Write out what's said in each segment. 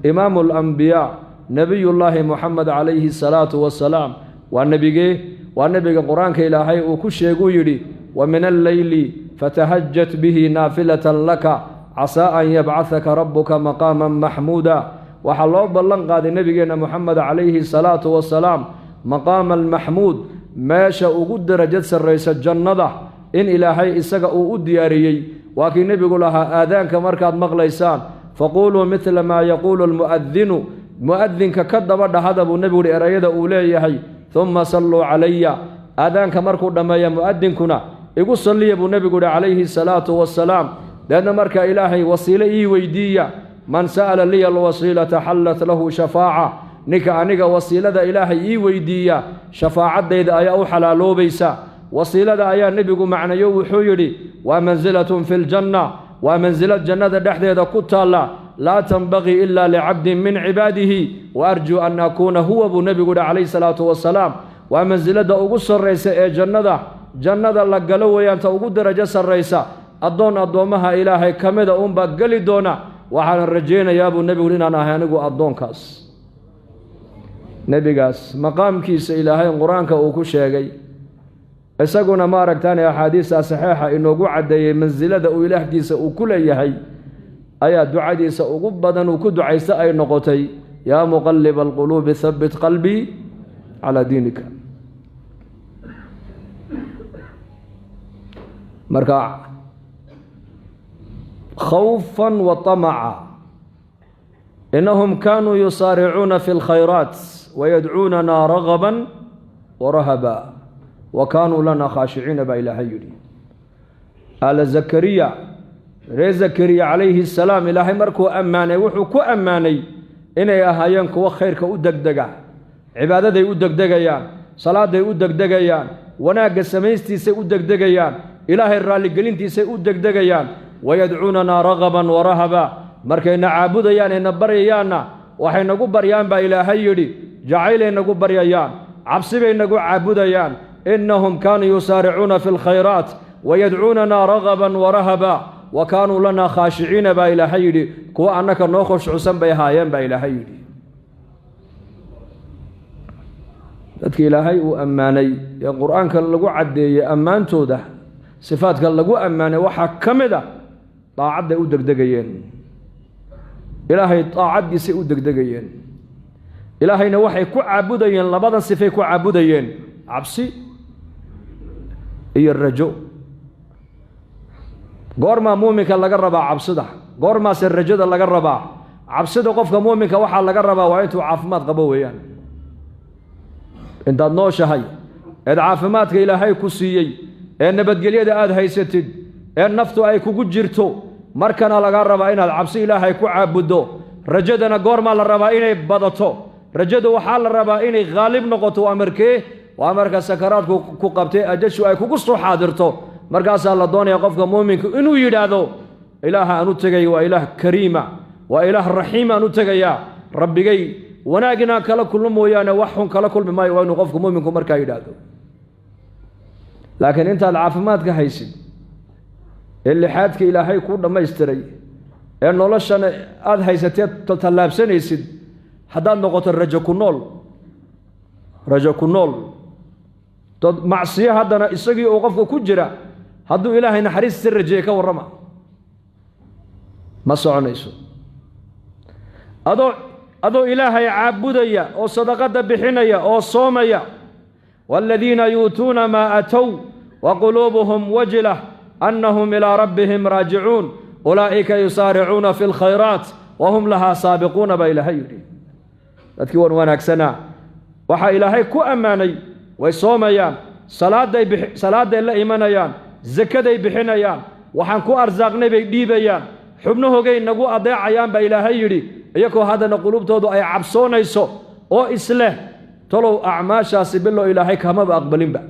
Imaamu alambiyaa, Nebiyullaahi Moxamed calayhi salaatu wasalaam. Waa nebigee? Waa nebiga Qur-aanka Ilaahay uu ku sheeguu yidhi: "Wa min alleyli fatahajat bihi naafilatan laka casaa an yabcahaka rabbuka maqaaman maxmuuda." Waxaa loo ballan qaaday nebigeenna Moxamed calayhi salaatu wasalaam maqaama almaxmuud, meesha ugu darajad sarraysa jannada, in Ilaahay isaga uu u diyaariyey. Waa kii nebigu lahaa: "Aadaanka markaad maqlaysaan, faquuluu midla maa yaquulu almu'adinu." Mu'adinka ka daba dhahada, buu nebigu uhi, erayada uu leeyahay. "Humma salluu calaya." Aadaanka markuu dhammeeya mu'adinkuna, "Igu salliya," buu nebigu uhi calayhi salaatu wasalaam. Deedna marka Ilaahay wasiilo ii weydiiya. "Man sa'ala liya alwasiilata xallat lahu shafaaca." Ninka aniga wasiilada Ilaahay ii weydiiya, shafaacadayda ayaa u xalaaloobaysa. Wasiilada ayaa nebigu macnayo, wuxuu yidhi: "Waa mansilatun fi ljanna," waa mansilad jannada dhexdeeda ku taalla. "Laa tanbagii ila licabdin min cibaadihi, wa arjuu an akuuna huwa," buu nebigu yihi calayhi salaatu wasalaam. Waa mansilada ugu sarraysa ee jannada la galo weeyaan, ta ugu darajo sarraysa. Addoon addoommaha Ilaahay ka mida uunbaa geli doona. "Waxaana rajaynayaa," buu nebigu, "inaan ahay anigu addoonkaas." Nebigaas maqaamkiisa Ilaahay Qur-aanka uu ku sheegay, isaguna ma aragtaane axaadiista saxiixa inoogu caddeeyey mansilada uu Ilaahkiisa uu ku leeyahay, ayaa ducadiisa ugu badan uu ku ducaysta ay noqotay: "Yaa muqaliba alquluubi, habbit qalbii calaa diinika." Marka khawfan wa tamaca, innahum kaanuu yusaaricuuna fi lkhayraat wayadcuunana ragaban warahaba wa kaanuu lana khaashiciina, baa Ilaahay yidhi. Aala Zakariya, reer Zakariya calayhi salaam, Ilaahay markuu ammaanay, wuxuu ku ammaanay inay ahaayeen kuwo khayrka u degdega, cibaadaday u degdegayaan, salaaday u degdegayaan, wanaagga samaystiisay u degdegayaan, Ilaahay raalligelintiisay u degdegayaan. "Wayadcuunanaa ragaban warahaba." Markayna caabudayaan ayna baryayaanna, waxay nagu baryaan, baa Ilaahay yidhi, jacaylay nagu baryayaan, cabsi bay nagu caabudayaan. Innahum kaanuu yusaaricuuna fi lkhayraat wayadcuunanaa ragaban warahaba wa kaanuu lanaa khaashiciina, baa Ilaahay yidhi. Kuwa annaka noo khushucsan bay ahaayeen, baa Ilaahay yidhi. Dadka Ilaahay uu ammaanay ee Qur-aanka lagu caddeeyey ammaantooda, sifaadka lagu ammaanay waxaa ka mid a daacadday u degdegayeen, Ilaahay daacaddiisay u degdegayeen. Ilaahayna waxay ku caabudayeen, labadan sifay ku caabudayeen: cabsi iyo rajo. Goormaa muuminka laga rabaa cabsida? Goormaase rajada laga rabaa? Cabsida qofka muuminka waxaa laga rabaa waa intuu caafimaad qabo weeyaan. Intaad nooshahay eed caafimaadka Ilaahay ku siiyey, ee nabadgelyada aada haysatid, ee naftu ay kugu jirto, markana lagaa rabaa inaad cabsi Ilaahay ku caabuddo. Rajadana goormaa la rabaa inay badato? Rajadu waxaa la rabaa inay khaalib noqoto. Waa markee? Waa marka sakaraadku ku qabtay, ajashu ay kugu soo xaadirto. Markaasaa la doonaya qofka muuminku inuu yidhaahdo: "Ilaaha aan u tegaya waa Ilaah kariima, waa Ilaah raxiim aan u tegayaa. Rabbigay wanaag inaan kala kulmo mooyaane, wax xun kala kulmi maayo." Waa inuu qofku muuminku markaa yidhaahdo. Laakiin intaad caafimaadka haysid, ee lixaadka Ilaahay kuu dhammaystiray, ee noloshana aada haysateed tallaabsanaysid, haddaad noqoto rajo ku nool, rajo ku nool dad macsiyo, haddana isagii uu qofka ku jira hadduu Ilaahay naxariista rajeeye, ka warrama? Ma soconayso. Adoo Ilaahay caabudaya oo sadaqadda bixinaya oo soomaya, "Waaladiina yu'tuuna maa aatow wa quluubuhum wajilah annahum ilaa rabbihim raajicuun ulaa'ika yusaaricuuna fi lkhayraat wahum lahaa saabiquuna," baa Ilaahay yidhi. Dadkii wan wanaagsanaa waxaa Ilaahay ku ammaanay way soomayaan, salaaday la imanayaan, sakaday bixinayaan, waxaan ku arsaaqnay bay dhiibayaan, xubnahogay nagu adeecayaan, baa Ilaahay yidhi. Iyagoo haddana qulubtoodu ay cabsoonayso oo isleh: "Tolow acmaashaasi bilow Ilaahay kamaba aqbalinba."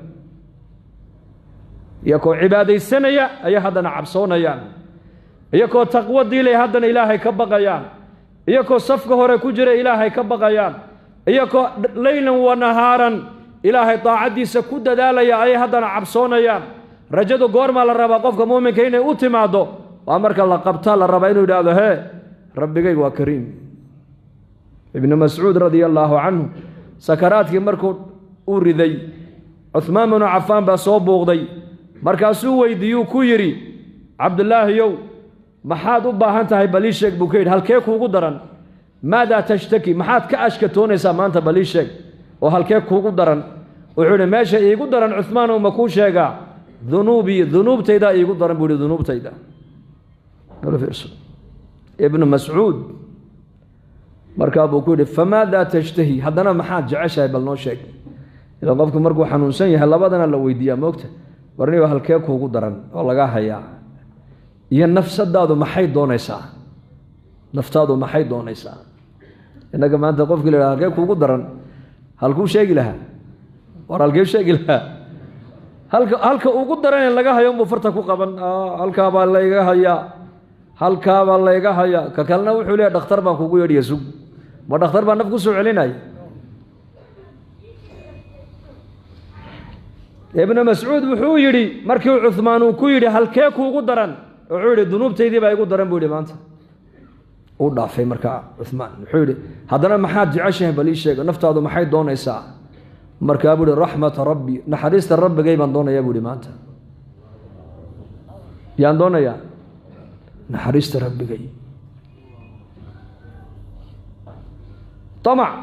Iyagoo cibaadaysanaya ayay haddana cabsoonayaan, iyagoo taqwo diilay haddana Ilaahay ka baqayaan, iyagoo safka hore ku jira Ilaahay ka baqayaan, iyagoo leylan wa nahaaran Ilaahay daacaddiisa ku dadaalaya ayay haddana cabsoonayaan. Rajadu goormaa la rabaa qofka muuminka inay u timaaddo? Waa marka la qabtaa la rabaa inuu yidhaahdo: "Hee, Rabbigay waa kariim." Ibnu Mascuud radia allaahu canhu sakaraadkii markuu u riday, Cuhmaan binu Cafaan baa soo buuqday. Markaasuu weydiiyuu ku yidhi: Cabdulaahiyow, maxaad u baahan tahay? Bal ii sheeg, buu ka yidhi. Halkee kuugu daran? Maadaa tashtaki? Maxaad ka ashkatoonaysaa maanta? Bal ii sheeg oo halkee kuugu daran. Wuxuu yidhi: meesha iigu daran, Cuhmaanow, ma kuu sheegaa? Dunuubii, dunuubtaydaa iigu daran, buu yidhi, dunuubtayda. Ibnu Mascuud markaa buu ku yidhi: famaadaa tashtahi? Haddana maxaad jeceshahay? Bal noo sheeg. Ila qofku markuu xanuunsan yahay labadana la weydiiyaa, moogta: warniba halkee kuugu daran oo lagaa hayaa, iyo nafsadaadu maxay doonaysaa? Naftaadu maxay doonaysaa? Innaga maanta qofkii la yidhaha halkee kuugu daran, halkuu sheegi lahaa? War halkee sheegi lahaa? Halka ugu daran ee laga hayo unbuu farta ku qaban: halkaabaa layga hayaa, halkaabaa layga hayaa. Ka kalena wuxuu leeyahy: dhakhtar baan kugu yeedhiya, sug. Ma dhakhtar baa naf ku soo celinaya? Ibnu Mascuud wuxuu yidhi, markii Cuhmaan uu ku yidhi halkee kuugu daran, wuxuu yidhi: dunuubtaydii baa igu daran, buu yidhi maanta. Uu dhaafay markaa Cuhmaan. Wuxuu yidhi: haddana maxaad jeceshahay? Bal ii sheego, naftaadu maxay doonaysaa? Markaa buu yihi: raxmata rabbi, naxariista rabbigay baan doonayaa, buu yihi. Maanta yaan doonayaa naxariista rabbigay. Tamac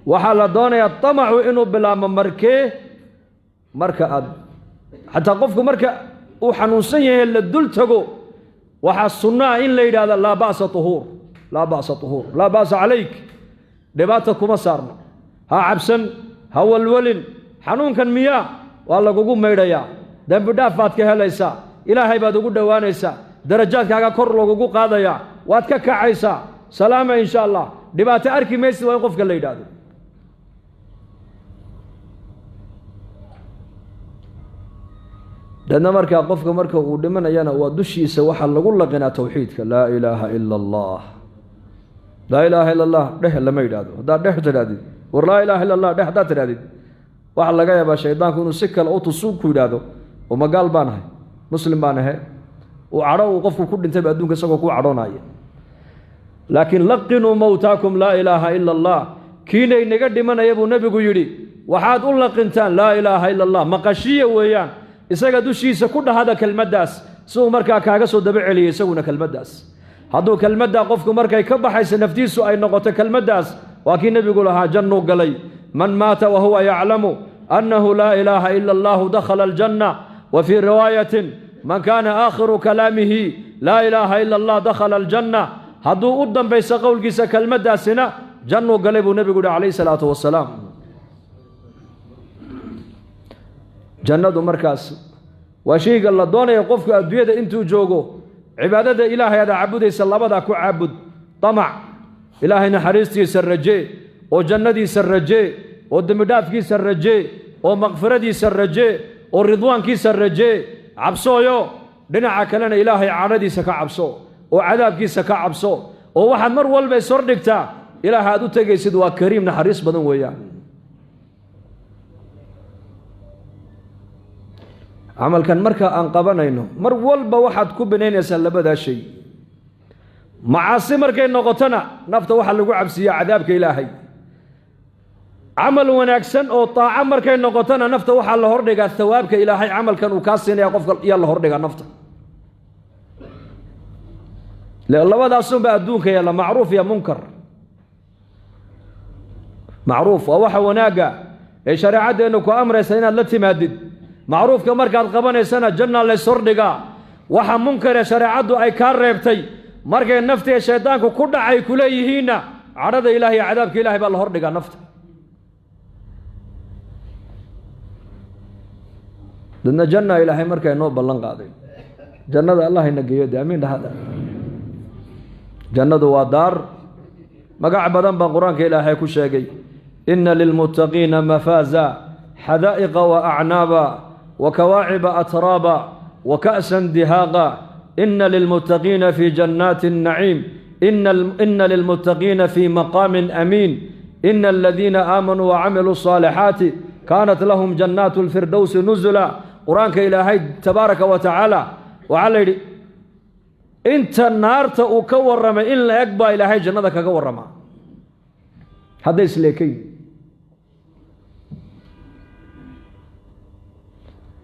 waxaa la doonayaa, tamacu inuu bilaabmo markee? Marka aad xataa qofku marka uu xanuunsan yahay la dul tago, waxaa sunnaa in la yidhahdo: laa ba'sa tuhuur, laa ba'sa tuhuur, laa ba'sa calayk, dhibaata kuma saarno, ha cabsan, ha walwalin. Xanuunkan miyaa waa lagugu maydhayaa, dembi dhaaf baad ka helaysaa, Ilaahay baad ugu dhowaanaysaa, darajaadkaaga kor lagugu qaadayaa, waad ka kacaysaa, salaama insha Allah, dhibaato arki maysid. Waa in qofka la yidhaahdo. Deedna markaa qofka marka uu dhimanayana waa dushiisa waxaa lagu laqinaa tawxiidka: laa ilaaha ila allah, laa ilaaha ila allah dheh. Lama yidhaahdo. Haddaad dheh tidhahdid, war laa ilaha illa allah dheh haddaad tidhahdid, waxaa laga yaabaa shaydaanku inuu si kale u tusu ku yidhaahdo: oo magaal baan ahay, muslim baan ahe. Uu cadho uu qofku ku dhintayba adduunka isagoo ku cadhoonaya. Laakiin laqinuu mowtaakum laa ilaaha ila allah. Kiinay naga dhimanaya, buu nebigu yidhi, waxaad u laqintaan laa ilaaha ila allah. Maqashiya weeyaan, isaga dushiisa ku dhahada kelmaddaas, si uu markaa kaaga soo daba celiyay isaguna kelmaddaas. Hadduu kelmaddaa qofku markay ka baxaysa naftiisu ay noqoto kelmaddaas, waa kii nebigu lahaa jannuu galay: man maata wa huwa yaclamu annahu laa ilaaha ila allahu dakhala aljanna. Wa fii riwaayatin: man kaana aakhiru kalaamihi laa ilaaha ila allah dakhala aljanna. Hadduu u dambayso qowlkiisa kelmaddaasina, jannuu galay, buu nebigu yihi calayhi salaatu wasalaam. Jannadu markaas waa shayga la doonaya qofku adduunyada intuu joogo. Cibaadada Ilaahay aad caabudaysa labadaa ku caabud: damac, Ilaahay naxariistiisa rajee, oo jannadiisa rajee, oo dembidhaafkiisa rajee, oo makfiradiisa rajee, oo ridwaankiisa rajee, cabsooyo. Dhinaca kalena Ilaahay cadhadiisa ka cabso oo cadaabkiisa ka cabso, oo waxaad mar walba ishordhigtaa Ilaah aad u tegaysid waa kariim, naxariis badan weeyaan. Camalkan marka aan qabanayno, mar walba waxaad ku binaynaysaa labadaa shay. Macaasi markay noqotona, nafta waxaa lagu cabsiiyaa cadaabka Ilaahay. Camal wanaagsan oo taaco markay noqotona, nafta waxaa la hordhigaa thawaabka Ilaahay camalkan uu kaa siinaya qofka iyaa la hordhigaa nafta. Labadaasunba adduunka yaalla, macruuf iyo munkar. Macruuf waa waxa wanaagga ee shareecaddeennu ku amraysa inaad la timaadid. Macruufka markaad qabanaysana janna lays hordhigaa. Waxa munkaree shareecaddu ay kaa reebtay markay naftiiyo shaydaanku ku dhacay ku leeyihiinna, cadhada Ilahay iyo cadaabka Ilahay baa la hordhigaa nafta. Dadna janna Ilaahay markaa inoo ballan qaaday. Jannada Allah ina geeyo dee, amiin dhahada. Jannadu waa daar magac badan baa Qur-aanka Ilaahay ku sheegay: ina lilmuttaqiina mafaaza, xadaa'iqa wa acnaaba wa kawaaciba atraaba wa ka'san dihaaqa, ina lilmuttaqiina fii jannaati الnaciim, ina lilmuttaqiina fii maqaamin amiin, ina aladiina aamanuu wacamiluu الصaalixaati kaanat lahum jannaatu اlfirdowsi nuzula. Qur-aanka Ilaahay tabaaraka wa tacaala waxaa la yidhi inta naarta uu ka warramay in la eg baa Ilaahay jannada kaga warramaa. Hadday isleekayn.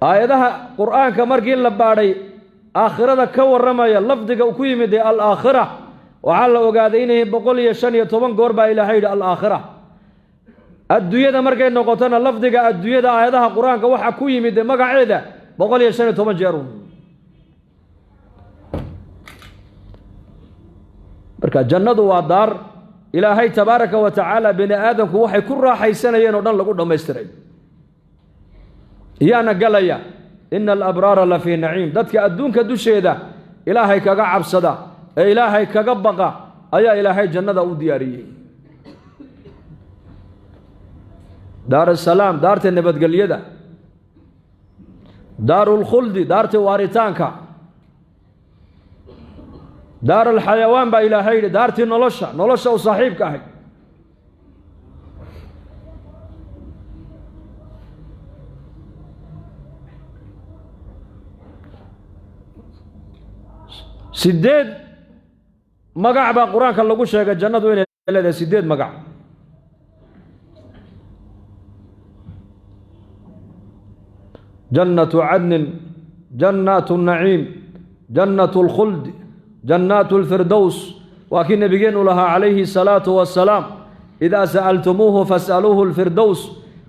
Aayadaha qur'aanka markii la baadhay aakhirada ka warramaya lafdiga ku yimid ee alaakhira, waxaa la ogaaday inay 115 goor baa Ilaahay yidhi alaakhira. Adduunyada markay noqotona lafdiga adduunyada aayadaha qur-aanka waxaa ku yimid magaceeda 115 jeer. Marka jannadu waa daar Ilaahay tabaaraka wa tacaala bini aadamku waxay ku raaxaysanayeen oo dhan lagu dhammaystiray. Iyaana galaya ina alabraara la fii naciim. Dadka adduunka dusheeda Ilaahay kaga cabsada ee Ilaahay kaga baqa ayaa Ilaahay jannada u diyaariyey. Daar asalaam, daarta nabadgelyada, daarulkhuldi, daarta waaritaanka, daar alxayawaan baa Ilaahay yidhi, daartii nolosha, nolosha u saaxiibka ahayd. Sideed magac baa qur-aanka lagu sheegay jannadu inay leedahay, 8 magac. Jannatu cadnin, jannaatu naciim, jannatu alkhuld, jannaatu alfirdows. Waa kii nabigeenu lahaa calayhi salaatu wassalaam, idaa sa'altumuuhu fas'aluuhu alfirdows.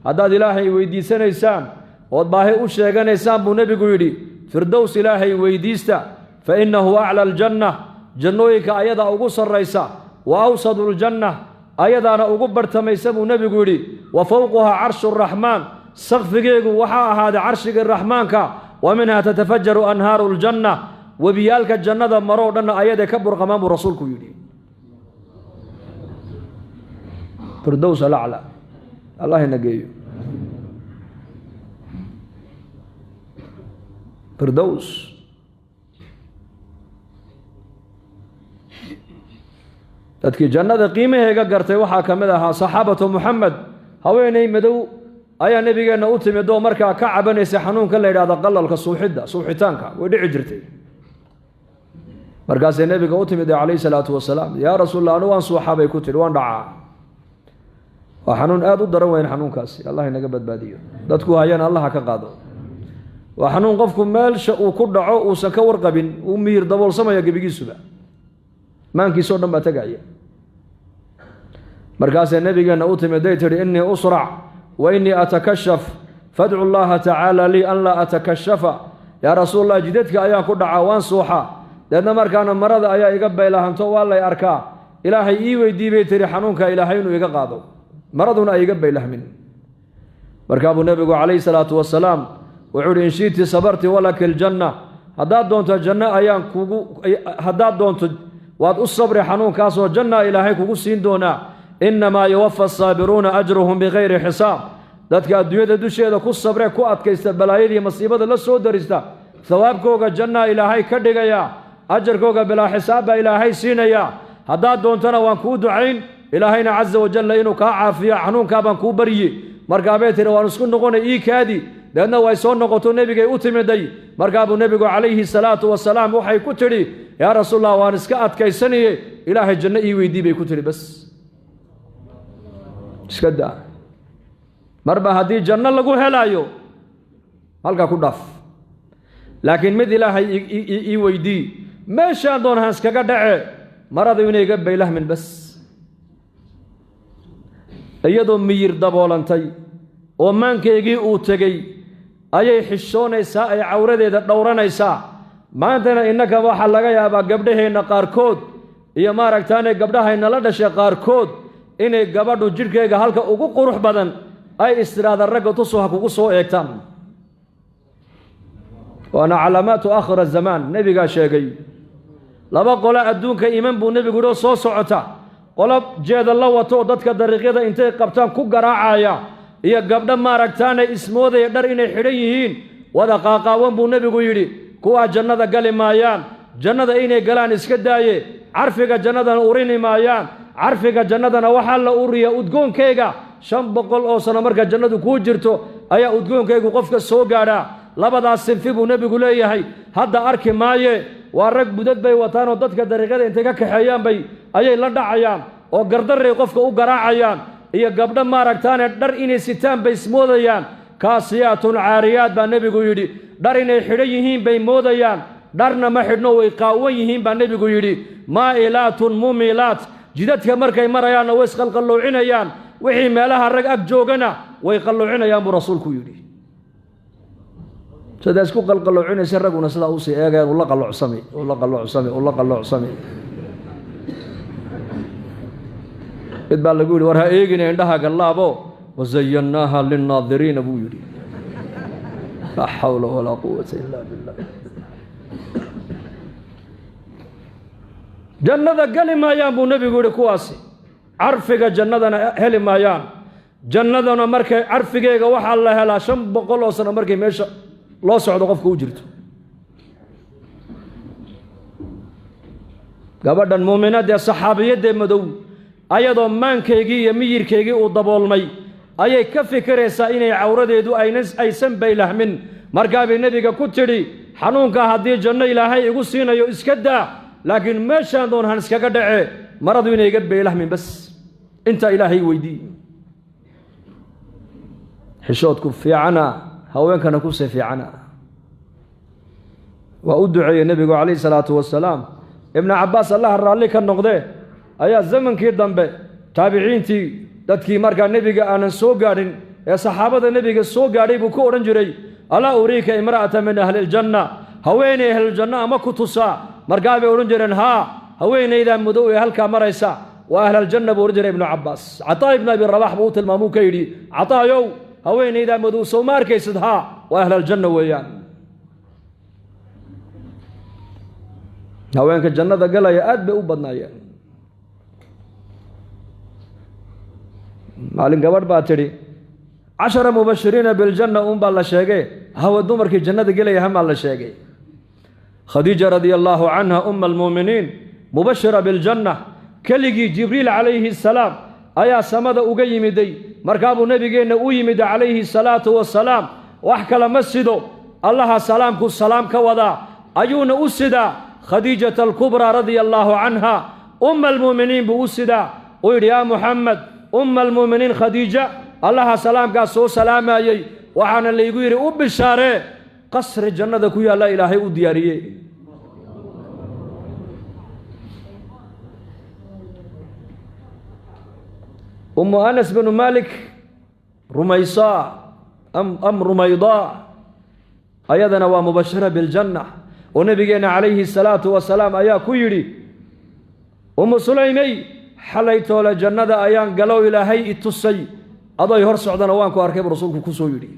Haddaad Ilaahay weydiisanaysaan ood baahi u sheeganaysaan buu nebigu yidhi, firdows Ilaahay weydiista, fa innahu acla aljanna, jannooyinka ayadaa ugu sarraysa, wa awsadu aljanna, ayadaana ugu barhtamaysa buu nebigu yidhi, wa fowquhaa carshu raxmaan, sakfigeegu waxaa ahaaday carshigii raxmaanka, wa minhaa tatafajaru anhaaru aljanna, webiyaalka jannada maroo dhanna ayaday ka burqamaan buu rasuulku yidhi. Firdows alaclaa, Allah ina geeyo firdows. Dadkii jannada qiimaheega gartay waxaa ka mid ahaa saxaabatu Muxamed. Haweeney madow ayaa nebigeenna u timid oo markaa ka cabanaysa xanuunka la yidhahda qalalka, suuxidda, suuxitaanka way dhici jirtay. Markaasay nebiga u timid calayhi salaatu wasalaam, yaa rasuulallah, anu waan suuxaa bay ku tidhi, waan dhacaa. Waa xanuun aada u daran weyn xanuunkaasi, Allah inaga badbaadiyo, dadku hayana Allah ka qaado. Waa xanuun qofku meelsha uu ku dhaco uusan ka warqabin, uu miyir daboolsamaya gebigiisuba, maankiisoo dhan baa tegaya. Markaasay nebigeenna u timid day tidhi, innii usrac wa innii atakashaf, fadcu llaha tacaala lii an laa atakashafa. Yaa rasuulallah, jidadka ayaan ku dhacaa, waan suuxaa, deedna markaana marada ayaa iga baylahanto, waa lay arkaa. Ilaahay ii weydii bay tidhi xanuunka Ilaahay inuu iga qaado, maraduna ay iga baylahmin. Markaa buu nebigu calayhi salaatu wasalaam wuxuu uhi, in shi'ti sabarti walaki aljanna, haddaad doonto janno ayaan kugu, haddaad doonto waad u sabri xanuunkaasoo janna Ilaahay kugu siin doonaa. Innamaa yuwafa asaabiruuna ajruhum bikayri xisaab. Dadka adduunyada dusheeda ku sabre, ku adkaysta balaayadii masiibada la soo darista, thawaabkooga jannaa Ilaahay ka dhigayaa, ajarkooga bilaa xisaab baa Ilaahay siinayaa. Haddaad doontona waan kuu ducayn, Ilaahayna casa wajalla inuu kaa caafiyo xanuunkaa baan kuu baryi. Markaa bay tihi, waan isku noqonay, ii kaadi. Deedna way soo noqoto, nebigay u timiday. Markaa buu nebigu calayhi salaatu wasalaam waxay ku tidhi, yaa rasuulallah, waan iska adkaysanaye, Ilaahay janno ii weydii bay ku tidhi. Bas iska daa, marba haddii janno lagu helaayo halkaa ku dhaaf, laakiin mid Ilaahay ii weydii, meeshaan doon han iskaga dhace, maradu inay iga baylahmin. Bas iyadoo miyir daboolantay oo maankeygii uu tegey ayay xishoonaysaa, ay cawradeeda dhowranaysaa. Maantana innaka waxaa laga yaabaa gabdhaheenna qaarkood iyo maaragtaane gabdhahayna la dhashay qaarkood inay gabadhu jidhkeyga halka ugu qurux badan ay istiraadaan ragga tusu ha kugu soo eegtaan. Waana calaamaatu aakhir azamaan, nebigaa sheegay. Laba qolo adduunka iman buu nebigu yidhi oo soo socota, qolo jeeda la wato oo dadka dariiqyada intay qabtaan ku garaacaya, iyo gabdho maaragtaane ismoodaya dhar inay xidhan yihiin wada qaaqaawan buu nebigu yidhi. Kuwaa jannada gali maayaan, jannada inay galaan iska daaye, carfiga jannadana urini maayaan. Carfiga jannadana waxaa la uriya udgoonkeyga 500 oo sano marka jannadu kuu jirto ayaa udgoonkeygu qofka soo gaadhaa. Labadaas sinfi buu nebigu leeyahay hadda arki maaye. Waa rag budad bay wataan oo dadka dariiqyada intay ka kaxeeyaan bay ayay la dhacayaan oo gardarray qofka u garaacayaan. Iyo gabdho maaragtaane dhar inay sitaan bay ismoodayaan. Kaasiyaatun caariyaad baa nebigu yidhi, dhar inay xidhan yihiin bay moodayaan, dharna ma xidhno, way qaawan yihiin baa nebigu yidhi. Maa'ilaatun mumilaat, jidadka markay marayaanna way isqalqalloocinayaan, wixii meelaha rag ag joogana way qalloocinayaan buu rasuulku yidhi. Sidaa isku qalqalloocinaysa ragguna sidaa usii eegayaan, ula qalloocsami, ula qalloocsami, ula qalloocsami. Mid baa lagu yidhi, war ha eegina indhaha gallaabo, wazayannaaha linnaadiriina buu yidhi. Laa xawla walaa quwata illa billah. Jannada geli maayaan buu nebigu yidhi kuwaasi, carfiga jannadana heli maayaan. Jannadana markay carfigeega waxaa la helaa 500 oo sano markay meesha loo socdo qofka u jirto. Gabadhan muuminadee saxaabiyadee madow, ayadoo maankaygii iyo miyirkaygii uu daboolmay, ayay ka fikiraysaa inay cawradeedu aysan baylahmin. Markaabay nebiga ku tidhi, xanuunkaa haddii janno ilaahay igu siinayo iska daa, laakiin meeshaan doon han iskaga dhace, maradu inay iga baylahmin bas, intaa ilaahay weydii. Xishoodku fiicana, haweenkana kusii fiicana. Waa u duceeyey nebigu calayhi salaatu wasalaam. Ibnu Cabbaas, allaha raalli ka noqdee, ayaa zamankii dambe taabiciintii, dadkii markaa nebiga aanan soo gaadhin ee saxaabada nebiga soo gaadhay, buu ku odhan jiray, alaa uriika imra'ata min ahli iljanna? Haweeney ahluljanna ama ku tusaa? Markaa bay odhan jireen, haa, haweenaydaa madow ee halkaa maraysa waa ahlaljanna, buu odhan jiray Ibnu Cabbaas. Cataa ibnu Abi Rabax buu u tilmaamuu ka yidhi, Cataayow, haweenaydaa madow sow ma arkaysid? Haa, waa ahlaljanna weeyaan. Haweenka jannada galaya aad bay u badnaayeen. Maalin gabadh baa tidhi, 10 mubashiriina biljanna uunbaa la sheegay, hawa dumarkii jannada gelaya hamaa la sheegay? Khadiija radia allaahu canha, uma almuuminiin, mubashira biljanna. Keligii Jibriil calayhi asalaam ayaa samada uga yimiday. Markaabuu nebigeenna u yimid calayhi salaatu wasalaam. Wax kale ma sido, Allaha salaamku salaam ka wadaa ayuuna u sidaa. Khadiijata alkubraa radia allaahu canha, umma almu'miniin, buu u sidaa. Uu yidhi, yaa Muxamed, umma almu'miniin Khadiija Allaha salaamkaas soo salaamayey, waxaana laygu yidhi u bishaaree qasri jannada ku yaalla Ilaahay u diyaariyey. Ummu Anas binu Malik, Rumaysaa am Rumaydaa, ayadana waa mubashira biljanna, oo nebigeenna calayhi salaatu wasalaam ayaa ku yidhi, Ummu Sulaymey, xalay toole jannada ayaan galow Ilaahay i tusay, adoy hor socdana waan ku arkay, buu rasuulku ku soo yidhi.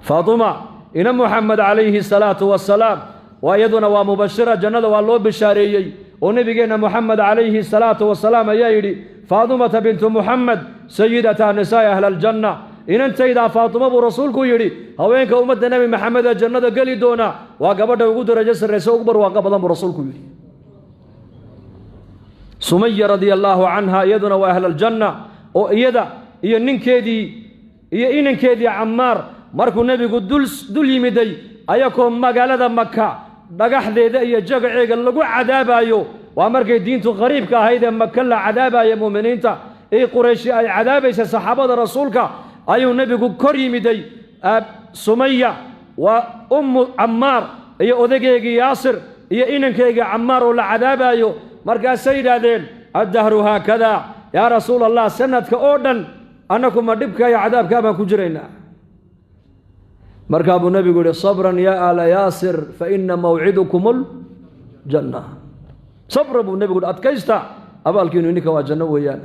Faatuma ina Muxamed calayhi salaatu wasalaam waa iyaduna waa mubashira, jannada waa loo bishaareeyey, oo nebigeenna Muxamed calayhi salaatu wasalaam ayaa yidhi, Faatumata bintu Muxamed sayidata nisaa'i ahla aljanna. Inantaydaa Faatuma, buu rasuulku yidhi, haweenka ummadda Nebi Maxamed ee jannada geli doona waa gabadha ugu darajo sarraysa, ugu barwaaqo badan, buu rasuulku yidhi. Sumaya radia allaahu canha iyaduna waa ahlaljanna, oo iyada iyo ninkeedii iyo inankeedii Cammaar markuu nebigu dul yimiday ayakoo magaalada Maka dhagaxdeeda iyo jagaceega lagu cadaabaayo, waa markay diintu qariibka ahayd ee Maka la cadaabaya mu'miniinta ee Qurayshi ay cadaabaysa saxaabada rasuulka, ayuu nebigu kor yimiday Sumaya, waa Ummu Cammaar, iyo odageygii Yaasir iyo inankeygii Cammaar oo la cadaabaayo. Markaasay yidhaahdeen, addahru haakadaa yaa rasuul Allah? Sanadka oo dhan annakuma dhibka iyo cadaabkaa baan ku jiraynaa. Markaa buu nebigu yihi, sabran yaa aala Yaasir, fa ina mawcidukum ljanna. Sabra, buu nebigu yihi, adkaysta, abaalkiinu ininka waa janno weeyaan.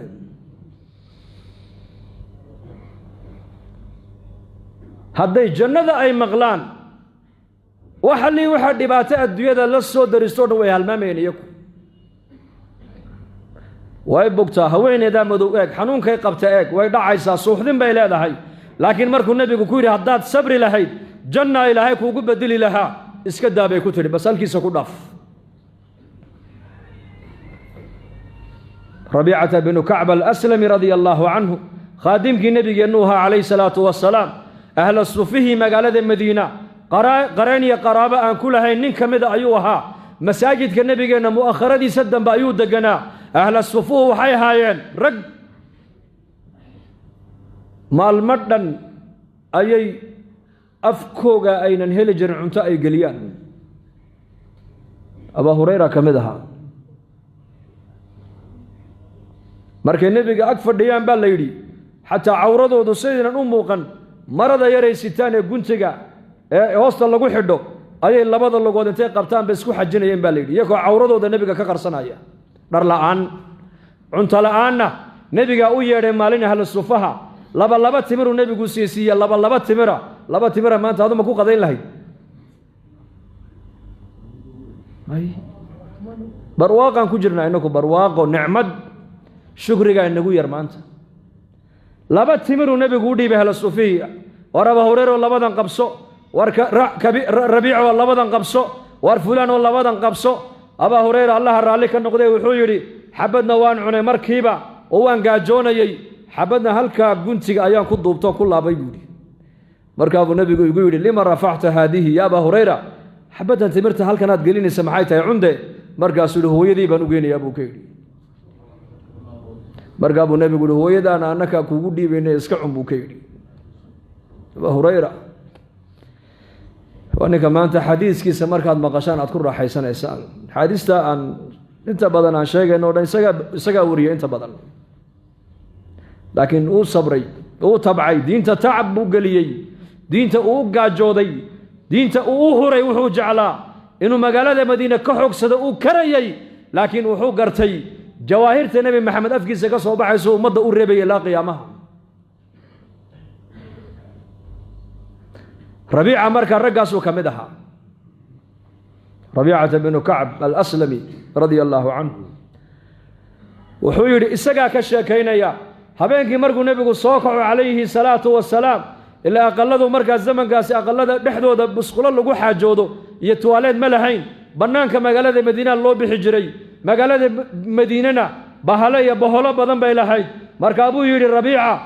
Hadday jannada ay maqlaan, waxa lii waxaa dhibaato adduunyada la soo daristo o dhan way halmaamayeen iyaku, way bogtaa. Haweeneydaa madow eeg, xanuunkay qabta eeg, way dhacaysaa, suuxdin bay leedahay, laakiin markuu nebigu ku yidhi, haddaad sabri lahayd jannaa Ilaahay kuugu bedeli lahaa, iska daa, bay ku tidhi, bas halkiisa ku dhaaf. Rabiicata binu Kacb Alaslami radia allaahu canhu, khaadimkii nebigeennu ahaa calayhi salaatu wasalaam, ahla sufihii magaalada Madiina qareen iyo qaraabo aan ku lahayn nin ka mida ayuu ahaa. Masaajidka nebigeenna mu'akharadiisa dambe ayuu deganaa. Ahla sufuhu waxay ahaayeen rag maalmo dhan ayay afkooga aynan heli jirin cunto ay geliyaan. Abaa Hurayra ka mid ahaa. Markay nebiga ag fadhiyaan baa la yidhi xataa cawradoodu sidaynan u muuqan marada yaray sitaan ee guntiga ee hoosta lagu xidho ayay labada lugood intay qabtaan bay isku xajinayeen baa la yidhi, iyagoo cawradooda nebiga ka qarsanaya. Dhar la'aan, cunto la'aanna nebigaa u yeedhay maalin ahlu sufaha. Laba laba timiruu nebigu siisiiye, laba laba timira, laba timira maanta aduma ku qadayn lahayd. Barwaaqaan ku jirnaa inaku, barwaaqo, nicmad, shukrigaa inagu yar maanta. Laba timiruu nebigu u dhiibay ahlu sufihi. War Abaa Hureyro labadan qabso, war Rabiico labadan qabso, war fulaan oo labadan qabso. Abaa Hureyra allaha raalli ka noqday wuxuu yidhi xabadna waan cunay markiiba oo waan gaajoonayey, xabadna halkaa guntiga ayaan ku duubtoo ku laabay buu yidhi. Markaabuu nebigu igu yidhi lima rafacta haadihi ya Abaa Hureyra, xabaddan timirta halkanaad gelinaysa maxay tahay cunde? Markaasuu yihi hooyadii baan u geynayaa buu ka yidhi. Markaa buu nebigu yihi hooyadaana annakaa kuugu dhiibayna iska cun buu ka yidhi. Abaa Hureyra waa ninka maanta xadiiskiisa markaad maqashaan aad ku raaxaysanaysaan. Axaadiista aan inta badan aan sheegayno o dhan isagaa wariyay inta badan, laakiin uu sabray, uu tabcay, diinta tacab buu geliyey, diinta uu u gaajooday, diinta uu u huray. Wuxuu jeclaa inuu magaalada Madiine ka xoogsado, uu karayay, laakiin wuxuu gartay jawaahirta Nebi Maxamed afkiisa ka soo baxayso ummadda u reebaya ilaa qiyaamaha. Rabiica markaa raggaasuu ka mid ahaa, Rabiicata binu Kacb Alaslami radia allaahu canhu. Wuxuu yidhi isagaa ka sheekaynaya habeenkii markuu nebigu soo kaco calayhi salaatu wasalaam, ilaa aqalladu markaa zamankaasi aqallada dhexdooda busqulo lagu xaajoodo iyo tuwaaleed ma lahayn. Bannaanka magaalada Madiina loo bixi jiray, magaalada Madiinana bahalo iyo boholo badan bay lahayd. Markaa buu yidhi Rabiica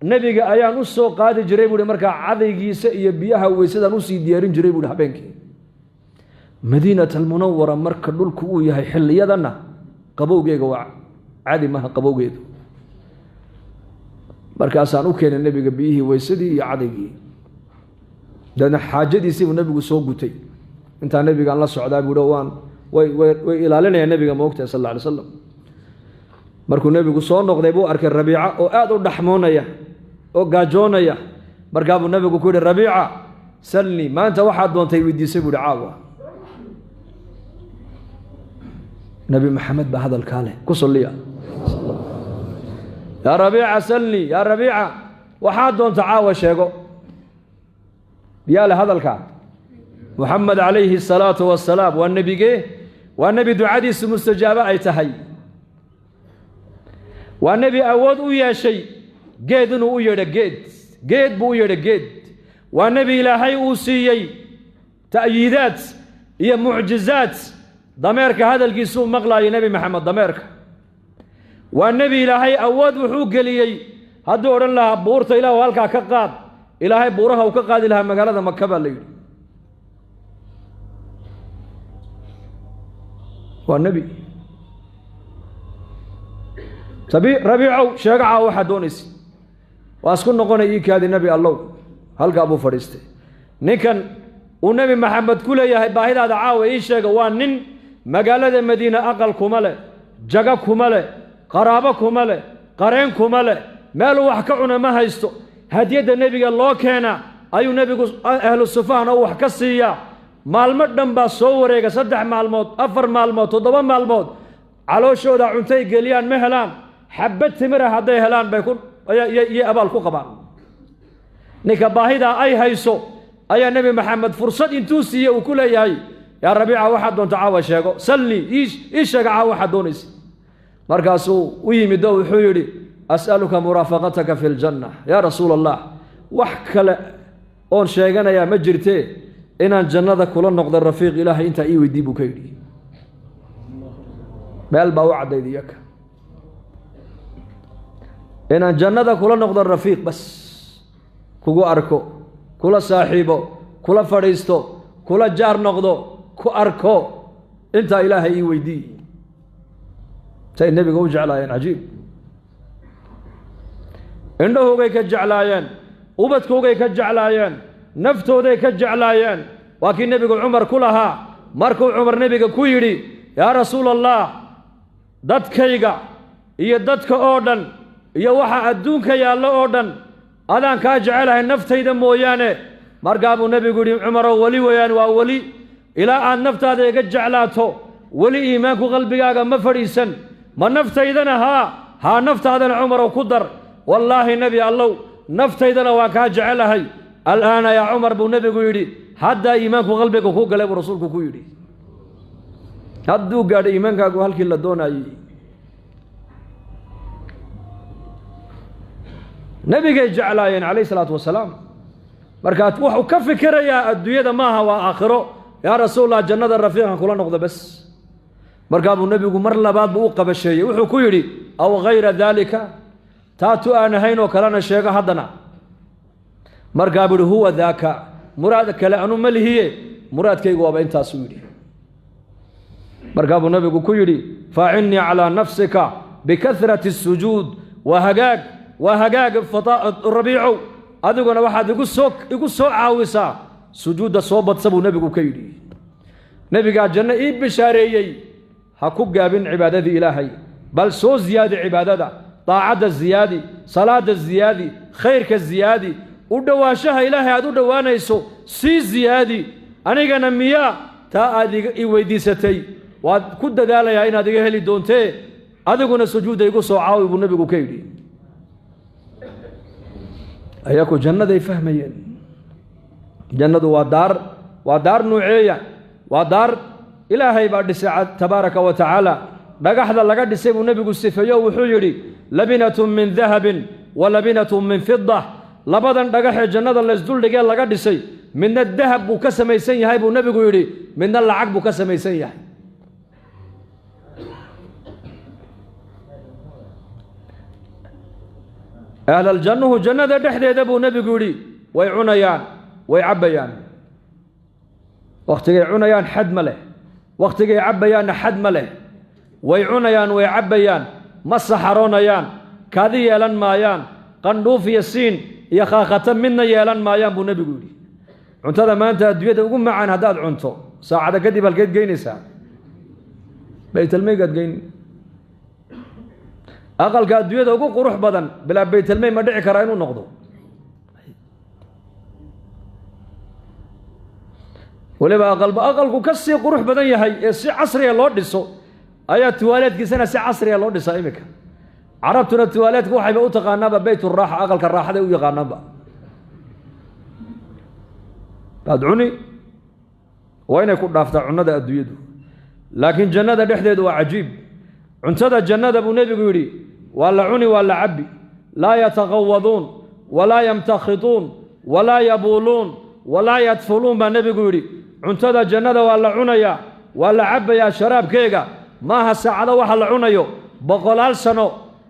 nebiga ayaan u soo qaadi jiray buuhi, markaa cadaygiisa iyo biyaha weysadaan usii diyaarin jiray buuhi habeenkii. Madiinat Almunawara marka dhulku uu yahay xilliyadanna qabowgeega waa cadi maha qabowgeedu. Markaasaan u keenay nebiga biyihii weysadii iyo cadaygii, deedna xaajadiisii buu nebigu soo gutay. Intaa nebigaan la socdaa buuhi, waan way way way ilaalinayaan nebiga moogtahay sal alla alay slam. Markuu nebigu soo noqday buu arkay Rabiica oo aad u dhaxmoonaya oo gaajoonaya. Markaa buu nebigu ku yidhi Rabiica salnii, maanta waxaad doontay weydiisay buu yihi caawa. Nebi Maxamed baa hadalkaa leh, ku salliya. Yaa Rabiica salnii, yaa Rabiica waxaad doonta caawa sheego. Yaa leh hadalkaa? Muxamed calayhi asalaatu wasalaam. Waa nebigee? Waa nebi ducadiisu mustajaabo ay tahay. Waa nebi awood u yeeshay geed inuu u yeedho, geed geed buu u yeedho geed. Waa nebi Ilaahay uu siiyey ta'yiidaad iyo mucjizaad. Dameerka hadalkiisuu maqlaayay Nebi Maxamed, dameerka. Waa nebi Ilaahay awood wuxuu geliyey hadduu odhan lahaa buurta Ilaahu halkaa ka qaad, Ilaahay buuraha uu ka qaadi lahaa magaalada Maka baa la yidhi. Waa nebi. Rabiicow sheego caawa waxaad doonaysa. Waa isku noqonay ii kaadi nebi allow. Halkaa buu fadhiistay. Ninkan uu Nebi Maxamed ku leeyahay baahidaada caawa ii sheega waa nin magaalada Madiine aqal kuma leh, jago kuma leh, qaraabo kuma leh, qareen kuma leh, meeluu wax ka cuna ma haysto. Hadiyadda nebiga loo keenaa ayuu nebigu ahlu sufahna u wax ka siiyaa. Maalmo dhan baa soo wareega, 3 maalmood, 4 maalmood, 7 maalmood, calooshooda cuntay geliyaan ma helaan. Xabad timira hadday helaan bay ku iyo abaal ku qabaan. Ninka baahidaa ay hayso ayaa Nebi Maxamed fursad intuu siiyey uu ku leeyahay yaa Rabiica waxaad doonta caawa sheego, salnii ii sheega caawa waxaad doonaysa. Markaasuu u yimid oo wuxuu yidhi as'aluka muraafaqataka fi ljanna yaa rasuula allah, wax kale oon sheeganayaa ma jirtee inaan jannada kula noqdo rafiiq Ilaahay intaa ii weydii buu ka yidhi. Meel baa u caddayd iyaka inaan jannada kula noqdo rafiiq, bas kugu arko, kula saaxiibo, kula fadhiisto, kula jaar noqdo, ku arko, intaa Ilaahay ii weydii. Say nebiga u jeclaayeen, cajiib. Indhahoogay ka jeclaayeen, ubadkoogay ka jeclaayeen, naftooday ka jeclaayeen. Waa kii nebigu Cumar ku lahaa markuu Cumar nebiga ku yidhi: yaa rasuula allah, dadkayga iyo dadka oo dhan iyo waxa adduunka yaallo oo dhan adaan kaa jecelahay naftayda mooyaane. Markaa buu nebigu yidhi: Cumarow, weli weeyaan, waa weli ilaa aad naftaada iga jeclaato weli iimaanku qalbigaaga ma fadhiisan. Ma naftaydana? Haa haa, naftaadana Cumarow ku dar. Wallaahi nebi allow, naftaydana waan kaa jecelahay. Al'aana yaa Cumar, buu nebigu yidhi, haddaa iimaanku qalbiga ku galay, buu rasuulku ku yidhi. Hadduu gaadhay iimaankaagu halkii la doonayey. Nebigay jeclaayeen calayhi salaatu wasalaam. Markaa wuxuu ka fikirayaa adduunyada maaha, waa aakhiro. Yaa rasuulallah, jannada rafiiqan kula noqdo bes. Markaa buu nebigu mar labaad buu u qabasheeyey, wuxuu ku yidhi: aw hayra daalika, taatu aan ahayn oo kalena sheego haddana. Markaa buu yihi: huwa daaka, muraad kale anu ma lihiye, muraadkaygu waaba intaasuu yidhi. Markaa buu nebigu ku yidhi: faacinnii calaa nafsika bikahrati asujuud. Waa hagaag, waa hagaag Rabiicow, adiguna waxaad igu soo caawisaa sujuudda soo badsa, buu nebigu ka yidhi. Nebigaa janno ii bishaareeyey, ha ku gaabin cibaadadii Ilaahay, bal soo ziyaadi cibaadada, daacadda ziyaadi, salaadda ziyaadi, khayrka ziyaadi, u dhowaanshaha Ilaahay aad u dhowaanayso sii ziyaadi. Anigana miyaa taa aad i weydiisatay waad ku dadaalayaa inaad iga heli doontee, adiguna sujuudda igu soo caawi, buu nebigu ka yidhi. Ayaku jannaday fahmayeen. Jannadu waa daar, waa daar nuuceeya, waa daar Ilaahay baa dhisay tabaaraka wa tacaala. Dhagaxda laga dhisay buu nebigu sifeeyo, wuxuu yidhi: labinatun min dahabin wa labinatun min fida. Labadan dhagaxee jannada laysduldhigee laga dhisay, midna dahab buu ka samaysan yahay, buu nebigu yidhi, midna lacag buu ka samaysan yahay. Ahlaljannuhu jannada dhexdeeda, buu nebigu yidhi, way cunayaan, way cabbayaan. Wakhtigay cunayaan xad ma leh, wakhtigay cabbayaanna xad ma leh. Way cunayaan, way cabbayaan, ma saxaroonayaan, kaadi yeelan maayaan, qandhuuf iyo siin iyo khaakhata midna yeelan maayaan, buu nebigu yidhi. Cuntada maanta adduunyada ugu macaan haddaad cunto, saacada kadib halkeed geynaysaa? Baytalmeygaad geyn. Aqalka adduunyada ugu qurux badan bilaa baytalmey ma dhici karaa inuu noqdo. Weliba aqalba aqalku ka sii qurux badan yahay ee si casriga loo dhiso ayaa tuwaaleedkiisana si casriga loo dhisaa iminka. Carabtuna tuwaaleedka waxayba u taqaanaanba bayturaaxa, aqalka raaxaday u yaqaanaanba. Baad cuni, waa inay ku dhaaftaa cunnada adduunyadu, laakiin jannada dhexdeedu waa cajiib. Cuntada jannada, buu nebigu yidhi, waa la cuni, waa la cabbi. Laa yataqawaduun walaa yamtakhituun walaa yabuuluun walaa yadfuluun, baa nebigu yidhi. Cuntada jannada waa la cunayaa, waa la cabbayaa. Sharaabkeega maaha saacado waxa la cunayo, boqolaal sano,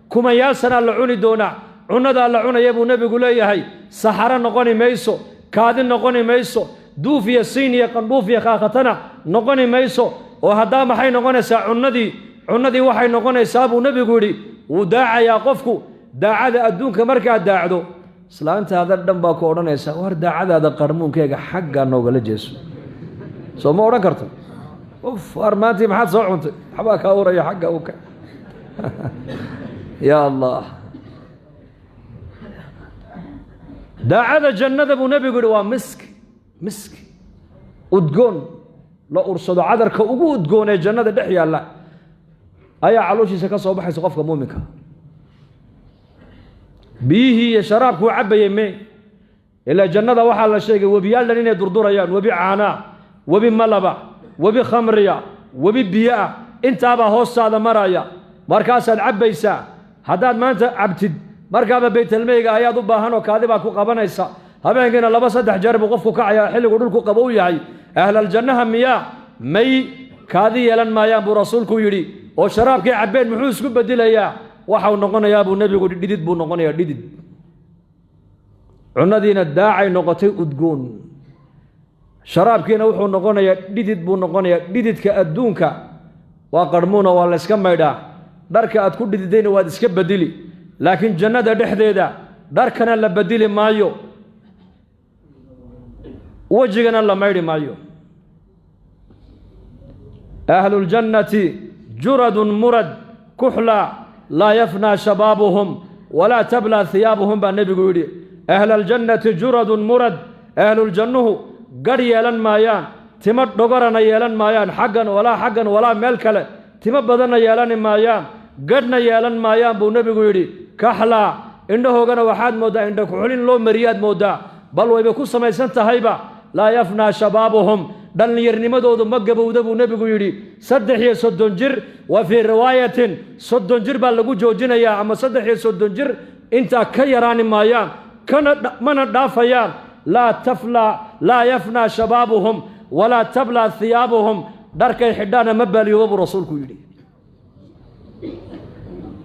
kumayaal sanaa la cuni doonaa cunnadaa la cunaya, buu nebigu leeyahay. Saxaro noqoni mayso, kaadi noqoni mayso, duuf iyo siin iyo qandhuuf iyo khaakhatana noqoni mayso. Oo haddaa maxay noqonaysaa cunnadii? Cunnadii waxay noqonaysaa, buu nebigu yidhi, wuu daacayaa qofku. Daacada adduunka markaad daacdo, islaantaada dhan baa ku odhanaysa: war daacadaada qarmuunkeega xaggaa noogala jeeso. Soo ma odhan karto? Uf, war maantii maxaad soo cuntay? Waxbaa kaa uraya, xagga uka. Ya Allah, daacada jannada, buu nebigu yidhi, waa miski, miski udgoon la ursado, cadarka ugu udgoon ee jannada dhex yaalla ayaa calooshiisa ka soo baxaysa qofka muuminka. Biyihii iyo sharaabkuu cabbayey me ilaa jannada waxaa la sheegay webiyaal dhan inay durdurayaan, webi caanaa, webi malaba, webi khamriya, webi biyo ah, intaabaa hoostaada maraya, markaasaad cabbaysaa. Haddaad maanta cabtid, markaaba baytalmeyga ayaad u baahan oo kaadi baa ku qabanaysa. Habeenkiina 2, 3 jeer buu qofku kacayaa xilligu dhulku qabow yahay. Ahlaljannaha miyaa may kaadi yeelan maayaan, buu rasuulku yidhi. Oo sharaabkii cabbeen muxuu isku bedelayaa? Waxau noqonayaa, buu nebigu, dhidid buu noqonayaa, dhidid. Cunnadiina daacay noqotay udgoon, sharaabkiina wuxuu noqonayaa dhidid buu noqonayaa. Dhididka adduunka waa qarmuuna, waa layska maydhaa. Dharka aad ku dhididayna waad iska bedeli, laakiin jannada dhexdeeda dharkana la bedeli maayo, wejigana la maydhi maayo. Ahluljannati juradun murad kuxlaa laa yafnaa shabaabuhum walaa tablaa hiyaabuhum baa nebigu yidhi. Ahlaljannati juradun murad, ahluljannuhu gadh yeelan maayaan, timo dhogorana yeelan maayaan, xaggan walaa xaggan walaa meel kale, timo badanna yeelani maayaan, gadhna yeelan maayaan buu nebigu yidhi. Kaxlaa, indhahoogana waxaad mooddaa indha kuxulin loo mariyaad mooddaa, bal wayba ku samaysan tahayba. Laa yafnaa shabaabuhum, dhallinyarnimadoodu ma gabowda buu nebigu yidhi. 33 jir, wa fii riwaayatin 30 jir baa lagu joojinayaa, ama 33 jir intaa ka yaraani maayaan, kana mana dhaafayaan. Laa yafnaa shabaabuhum walaa tablaa hiyaabuhum, dharkay xidhaana ma baaliyooba buu rasuulku yidhi.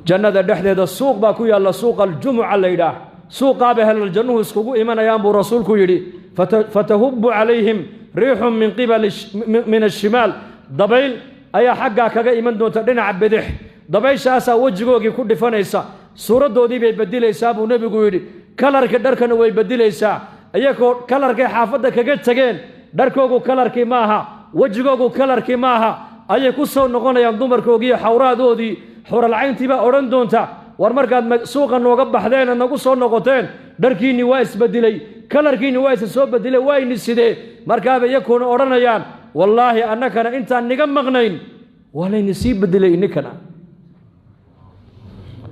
Jannada dhexdeeda suuq baa ku yaalla, suuqa aljumuca la yidhaah, suuqaaba helaljannuhu iskugu imanayaan buu rasuulku yidhi. Fatahubu calayhim riixun min qibali min ashimaal, dabayl ayaa xaggaa kaga iman doonta dhinaca bidix, dabayshaasaa wejigoogii ku dhifanaysa, suuraddoodii bay bedilaysaa buu nebigu yidhi. Kalarkii dharkana way bedilaysaa, iyagoo kalarkay xaafadda kaga tegeen dharkoogu kalarkii maaha, wejigoogu kalarkii maaha, ayay ku soo noqonayaan dumarkoogiiyo xawraadoodii. Xuralcayntii baa odhan doonta, war markaad suuqa nooga baxdeen ee nagu soo noqoteen, dharkiinni waa isbedelay, kalarkiinni waa isa soo bedelay, waa ini sidee? Markaaba iyakuuna odhanayaan, wallaahi annakana intaan niga maqnayn waa layni sii bedelay ininkana.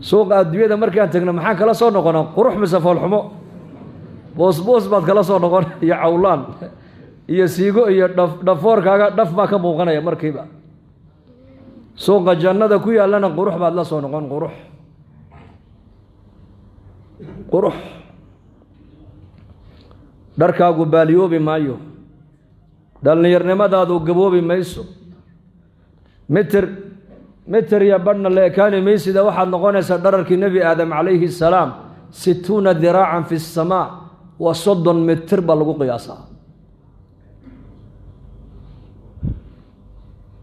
Suuqa adduunyada markaan tegno maxaan kala soo noqonaa? Qurux mise foolxumo? Boosboos baad kala soo noqon, iyo cawlaan iyo siigo iyo dhafoorkaaga dhaf baa ka muuqanaya markiiba. Suuqa jannada ku yaallana qurux baad la soo noqon, qurux qurux. Dharkaagu baaliyoobi maayo, dhallinyarnimadaadu gaboobi mayso, mitir mitir iyo badhna la ekaani maysida. Waxaad noqonaysaa dhararkii nebi aadam calayhi salaam, 60 diraacan fi asamaa, waa 30 mitir baa lagu qiyaasaa.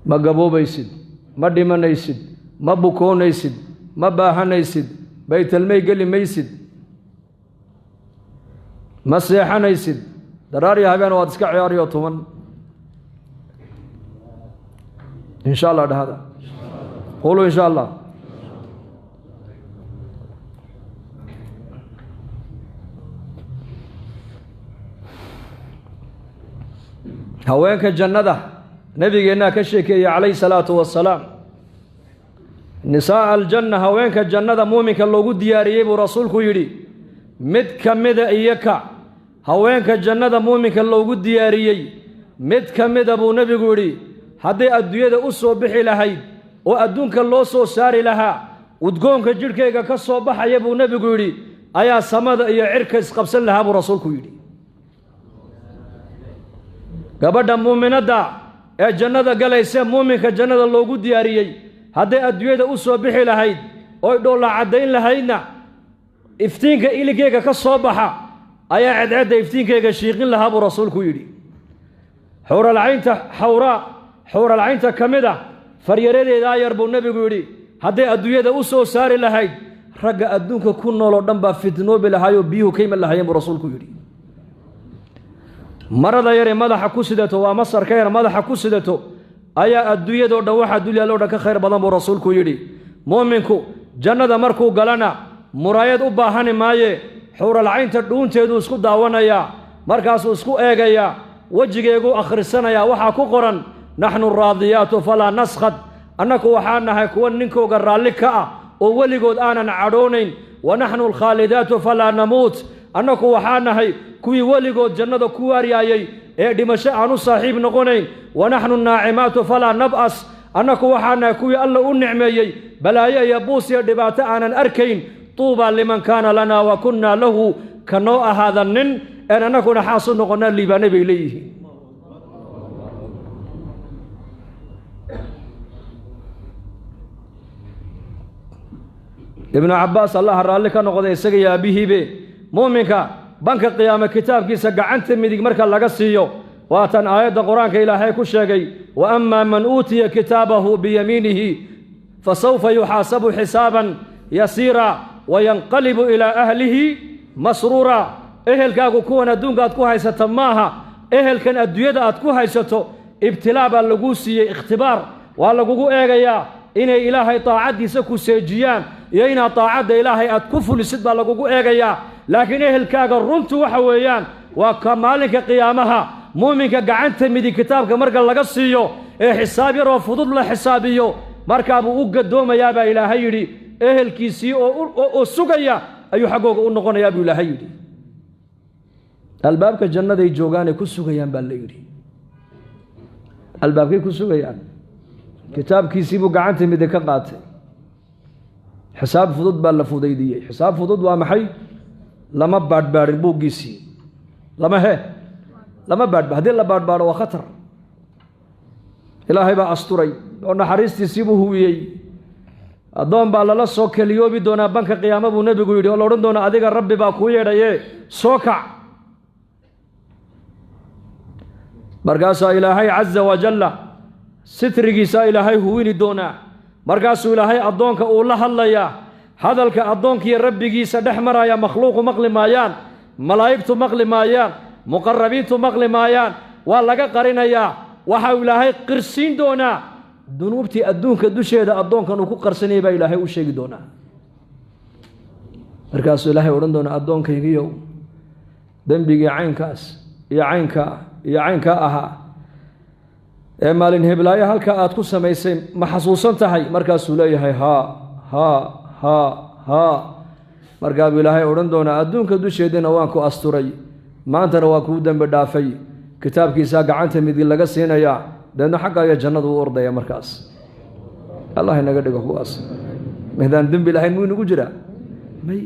Ma gaboobaysid, ma dhimanaysid, ma bukoonaysid, ma baahanaysid, baytalmay geli maysid, ma seexanaysid, daraariyo habeen waad iska ciyaariyo tuman. In sha allah dhahada, quluu in sha allah. Haweenka jannada nabigeennaa ka sheekeeyey calayhi salaatu wasalaam. Nisaa'a aljanna, haweenka jannada muuminka loogu diyaariyey buu rasuulku yidhi, mid ka mida iyaka haweenka jannada muuminka loogu diyaariyey mid ka mida buu nebigu yidhi, hadday adduunyada u soo bixi lahayd oo adduunka loo soo saari lahaa, udgoonka jidhkayga ka soo baxaya buu nebigu yidhi ayaa samada iyo cirka isqabsan lahaa buu rasuulku yidhi. Gabadha muuminadda ee jannada galaysa, muuminka jannada loogu diyaariyey, hadday adduunyada u soo bixi lahayd oy dhoolla caddayn lahaydna, iftiinka iligeyga ka soo baxa ayaa cedcedda iftiinkayga shiiqin lahaa buu rasuulku yidhi. Xuuralcaynta xawraa, xuuralcaynta ka mid ah faryaradeedaa yar buu nebigu yidhi, hadday adduunyada u soo saari lahayd, ragga adduunka ku nool oo dhan baa fitnoobi lahaayoo biyuhu ka iman lahaayeen buu rasuulku yidhi. Marada yaree madaxa ku sidato, waa masarka yar madaxa ku sidato, ayaa adduunyadoo dhan waxaa dulyaaloo dhan ka khayr badan buu rasuulku yidhi. Muuminku jannada markuu galana muraayad u baahani maaye, xuuralcaynta dhuunteeduu isku daawanayaa, markaasuu isku eegayaa, wejigeeguu akhrisanayaa, waxaa ku qoran naxnu raadiyaatu falaa naskhad, annaku waxaa nahay kuwa ninkooga raalli ka ah oo weligood aanan cadhoonayn. Wa naxnu alkhaalidaatu falaa namuut, annaku waxaa nahay kuwii weligood jannada ku waaryaayey ee dhimasho aan u saaxiib noqonayn. Wa naxnu naacimaatu falaa nab'as, annaku waxaa nahay kuwii alla u nicmeeyey balaayo iyo buus iyo dhibaato aanan arkayn. Tuubaa liman kaana lanaa wa kunnaa lahu, ka noo ahaada nin een annakuna xaas u noqonnaa liibaanay bay leeyihiin. Ibnu Cabbaas allaha raalli ka noqday isaga iyo aabbihiibe, muuminka banka qiyaame kitaabkiisa gacanta midig marka laga siiyo, waatan aayadda qur-aanka ilaahay ku sheegay, wa amaa man uutiya kitaabahu biyamiinihi. Fasawfa yuxaasabu xisaaban yasiira wayanqalibu ilaa ahlihi masruura. Ehelkaagu kuwan adduunka aad ku haysata maaha. Ehelkan adduunyada aad ku haysato ibtilaa baa laguu siiyey, ikhtibaar waa lagugu eegayaa inay Ilaahay daacaddiisa ku seejiyaan iyo inaad daacadda Ilaahay aad ku fulisid baa lagugu eegayaa. Laakiin ehelkaaga runtu waxa weeyaan waa ka maalinka qiyaamaha muuminka gacanta midig kitaabka marka laga siiyo ee xisaab yaroo fudud la xisaabiyo, markaabuu u gadoomayaa baa Ilaahay yidhi. Ehelkiisii oo sugaya ayuu xaggooga u noqonayaa buu Ilaahay yidhi. Albaabka jannaday joogaanay ku sugayaan baa la yidhi. Albaabkay ku sugayaan, kitaabkiisii buu gacanta midig ka qaatay. Xisaab fudud baa la fudaydiyey. Xisaab fudud waa maxay? Lama baadhbaadhin buuggiisii, lama baadhba. Haddii la baadhbaadho waa khatar. Ilaahay baa asturay oo naxariistiisii buu huwiyey. Addoon baa lala soo keliyoobi doonaa banka qiyaamo buu Nebigu yidhi, oo la odhan doonaa: "Adiga Rabbi baa kuu yeedhaye, soo kac." Markaasaa Ilaahay caza wajalla sitrigiisaa Ilaahay huwini doonaa. Markaasuu Ilaahay addoonka uu la hadlayaa. Hadalka addoonkiiyo Rabbigiisa dhex maraya makhluuqu maqli maayaan, malaa'igtu maqli maayaan, muqarabiintu maqli maayaan, waa laga qarinayaa. Waxau Ilaahay qirsiin doonaa dunuubtii adduunka dusheeda addoonkan uu ku qarsanayay baa Ilaahay u sheegi doonaa. Markaasuu Ilaahay odhan doonaa: "Addoonkaygiyow, dembigii caynkaas iyo caynkaa iyo caynkaa ahaa ee maalin heblaayo halkaa aad ku samaysay ma xasuusan tahay?" Markaasuu leeyahay: "Haa, haa, haa, haa." Markaa buu Ilaahay odhan doonaa: "Adduunka dusheediina waan ku asturay, maantana waa kuu dembi dhaafay." Kitaabkiisaa gacanta midig laga siinayaa, deedna xagga ayaa jannadu u ordaya. Markaas Allah inaga dhigo kuwaas. Maydaan dembi lahayn muu inagu jiraa? May,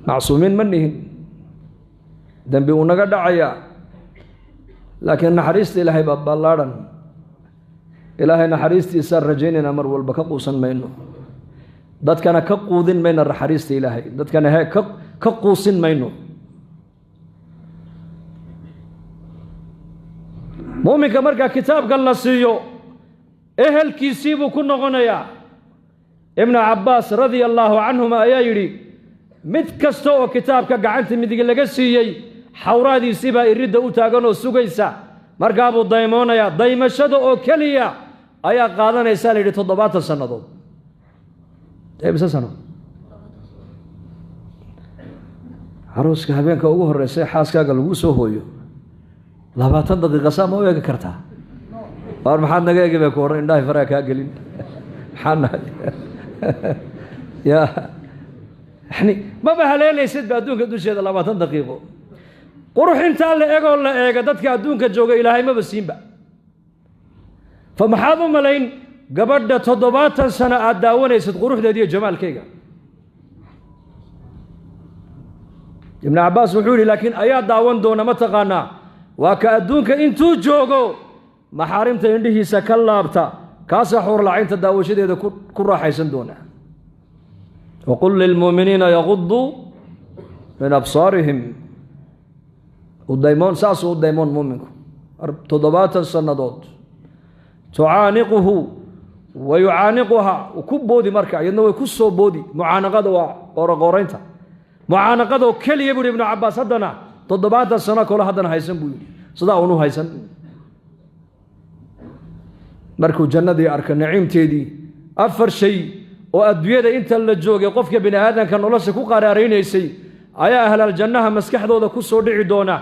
macsuumiin ma nihin, dembi uu naga dhacayaa, laakiin naxariista Ilaahay baa ballaadhan. Ilaahay naxariistiisaan rajaynaynaa mar walba, ka quusan mayno, dadkana ka quudin mayno naxariista Ilaahay, dadkana he ka quusin mayno. Muuminka markaa kitaabkan la siiyo ehelkiisii buu ku noqonayaa. Ibnu Cabbaas radia allaahu canhuma ayaa yidhi: mid kasta oo kitaabka gacanta midig laga siiyey xawraadiisii baa iridda u taagan oo sugaysa. Markaa buu daymoonayaa. Daymashada oo keliya ayaa qaadanaysaa la yidhi 70 sannadood. Mise sano caruuska habeenka ugu horreysa ee xaaskaaga lagu soo hooyo 20 daqiiqa saa ma u eegi kartaa? Waar maxaad naga eegi bay ku odhan, indhahay faraha kaa gelin, maxaa nahay ya? Yani maba haleelaysid ba adduunka dusheeda 20 daqiiqo. Qurux intaa la egoo la eega dadka adduunka jooga Ilaahay maba siinba. Fa maxaad u malayn gabadha 70 sano aad daawanaysid quruxdeeda iyo jamaalkayga? Ibnu Cabbaas wuxuu yidhi: laakiin ayaa daawan doona ma taqaanaa? Waa ka adduunka intuu joogo maxaarimta indhihiisa ka laabta, kaasaa xuurlacaynta daawashadeeda ku raaxaysan doona. Waqul lilmu'miniina yaguduu min absaarihim. Udaymoon, saasuu u daymoon muuminku 70 sannadood. Tucaaniquhu wa yucaaniquhaa, ku boodi marka, iyadna way ku soo boodi. Mucaanaqada waa qooroqooraynta. Mucaanaqadoo keliya buu yidhi Ibnu Cabbaas haddana 70 sano kale haddana haysan buu yidhi, sidaa unu haysan. Markuu jannadii arka naciimteedii, afar shay oo adduunyada inta la joogay qofka bini aadamka nolosha ku qaraaraynaysay ayaa ahlal jannaha maskaxdooda ku soo dhici doona.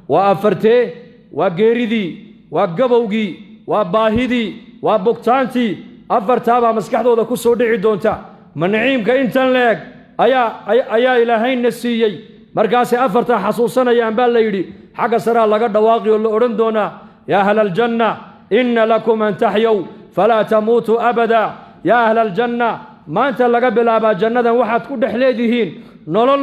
Waa afartee? Waa geeridii, waa gabowgii, waa baahidii, waa bugtaantii. Afartaabaa maskaxdooda ku soo dhici doonta. Ma naciimka intan la-eg ayaa Ilaahayna siiyey? Markaasay afartaa xasuusanayaan baa la yidhi. Xagga saraa laga dhawaaqi oo la odhan doonaa: "Yaa ahla aljanna, inna lakum an taxyow falaa tamuutuu abada. Yaa ahla aljanna, maanta laga bilaabaa jannadan waxaad ku dhex leedihiin nolol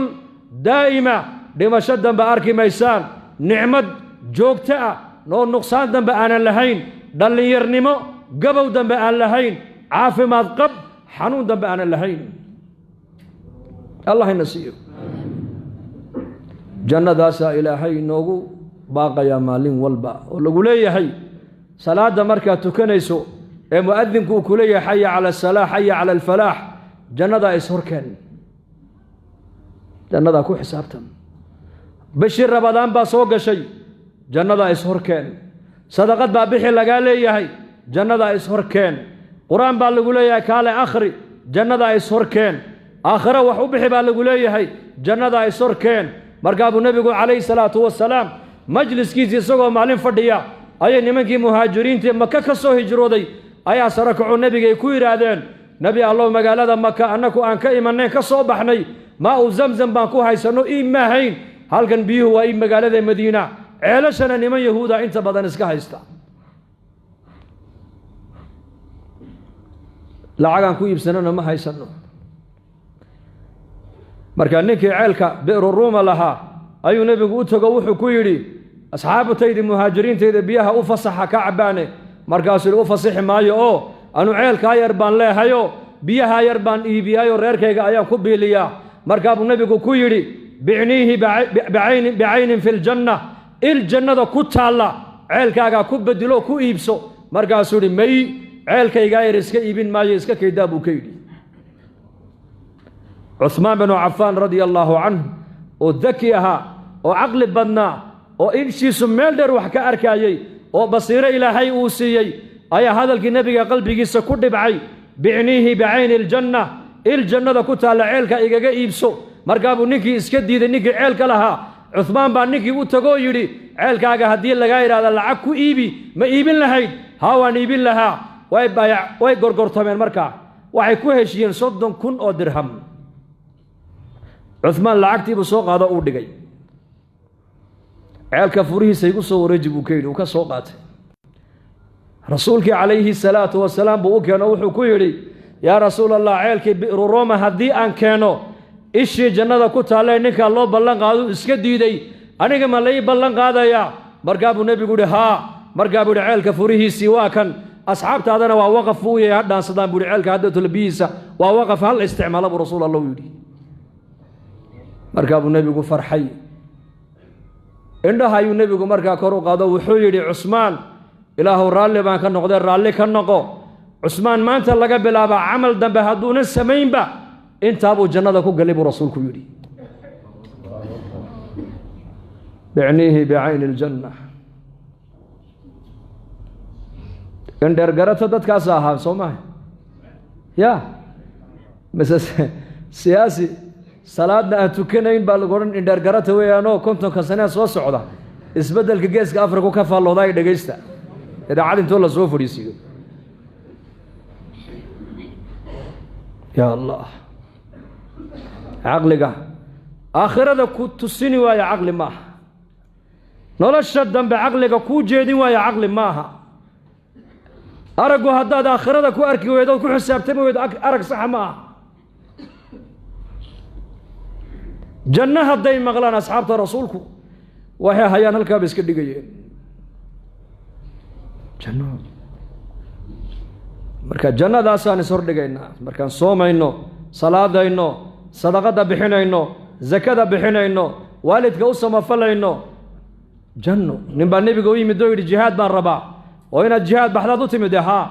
daa'ima, dhimasho dambe arki maysaan, nicmad joogto ah noo nuqsaan dambe aanan lahayn, dhallinyarnimo, gabow dambe aan lahayn, caafimaad qab, xanuun dambe aanan lahayn." Allah ina siiyo jannadaasaa Ilaahay inoogu baaqayaa maalin walba oo lagu leeyahay salaadda markaad tukanayso. Ee mu'adinku uu ku leeyahay xaya cala asalaax, xaya cala alfalaax, jannadaa ishorkeen, jannadaa ku xisaabtan. Bishii Rabadaan baa soo gashay, jannadaa ishorkeen. Sadaqad baa bixi lagaa leeyahay, jannadaa ishorkeen. Qur-aan baa lagu leeyahay kaale akhri, jannadaa ishorkeen. Aakhiro wax u bixi baa lagu leeyahay, jannadaa ishorkeen. Markaa buu nebigu calayhi salaatu wasalaam majliskiisii isagoo maalin fadhiya ayay nimankii muhaajiriintii Maka ka soo hijrooday ayaa sare kacoo nebigay ku yidhaahdeen: Nebi Allow, magaalada Maka annaku aan ka imannayn, ka soo baxnay, maa uu Zamzam baan ku haysanno, iib maahayn. Halkan biyuhu waa iib magaalada Madiina, ceelashana niman Yahuuda inta badan iska haysta, lacagaan ku iibsanona ma haysanno. Marka ninkii ceelka Bi'ru Ruuma lahaa ayuu nebigu u tago, wuxuu ku yidhi: asxaabtaydi muhaajiriintayda biyaha u fasaxa ka cabbaane. Markaasuu yidhi: u fasixi maayo, oo anu ceelkaa yar baan leehayo, biyahaa yar baan iibiyaayo, reerkayga ayaan ku biiliyaa. Markaa buu nebigu ku yidhi: bicniihi bicaynin fi ljanna, il jannada ku taalla ceelkaagaa ku bedilo, ku iibso. Markaasuu yidhi: may, ceelkaygaa yar iska iibin maayo, iska kaydaa buu ka yidhi. Cuhmaan binu Cafaan radia allaahu canhu, oo daki ahaa oo caqli badnaa oo inshiisu meel dheer wax ka arkaayey oo basiiro Ilaahay uu siiyey, ayaa hadalkii nebiga qalbigiisa ku dhibcay: bicniihi bicayni iljanna, il jannada ku taalla ceelka igaga iibso. Markaa buu ninkii iska diiday, ninkii ceelka lahaa. Cuhmaan baa ninkii u tagoo yidhi: ceelkaaga haddii lagaa yidhahda lacag ku iibi, ma iibin lahayd? Haa, waan iibin lahaa. Way gorgortameen, markaa waxay ku heshiiyeen 30,000 oo dirham. Cuhmaan lacagtiibuu soo qaado, uu dhigay ceelka, furihiisa igu soo wareeji buu ka yidhi. Uu ka soo qaatay, rasuulkii calayhi salaatu wasalaam buu u keeno. Wuxuu ku yidhi: yaa rasuul Allah, ceelkii Bi'ru Roma haddii aan keeno, ishii jannada ku taallee ninkaa loo ballan qaaduu iska diiday, aniga ma lai ballan qaadayaa? Markaa buu nebigu yihi: haa. Markaa buu yihi: ceelka furihiisii waa kan, asxaabtaadana waa waqaf buu u yahay, ha dhaansadaan buu yihi. Ceelka hadda biyihiisa waa waqaf, hal isticmaala buu rasuul Allah u yidhi. Markaa buu nebigu farxay, indhaha ayuu nebigu markaa kor u qaado, wuxuu yidhi: Cusmaan, Ilaahuw raalli baan ka noqday, raalli ka noqo. Cusmaan maanta laga bilaabaa camal dambe hadduunan samaynba, intaabuu jannada ku galay buu rasuulku yidhi. Bicniihi bicayni iljanna. Indheergarata dadkaas ahaa, soo maha? Ya mise siyaasi salaadna aan tukanayn baa lagu odhan indheergarata weeyaanoo 50-ka sanee soo socda isbeddelka geeska Afrika ka faalloodaay. Dhegaysta idaacad intoo la soo fadhiisiiyo. Ya Allah, caqliga aakhirada ku tusini waayo caqli maaha, nolosha dambe caqliga kuu jeedin waayo caqli maaha. Araggu haddaad aakhirada ku arki weydo ood ku xisaabtami weydo, arag saxa ma aha. Janno hadday maqlaan asxaabta rasuulku, waxay hayaan halkaaba iska dhigayeen janno. Marka jannadaasaan ishordhigaynaa markaan soomayno, salaadayno, sadaqadda bixinayno, sakada bixinayno, waalidka u samafalayno, janno. Nin baa nebiga u yimid oo yidhi: jihaad baan rabaa. Oo inaad jihaad baxdaad u timid? Haa.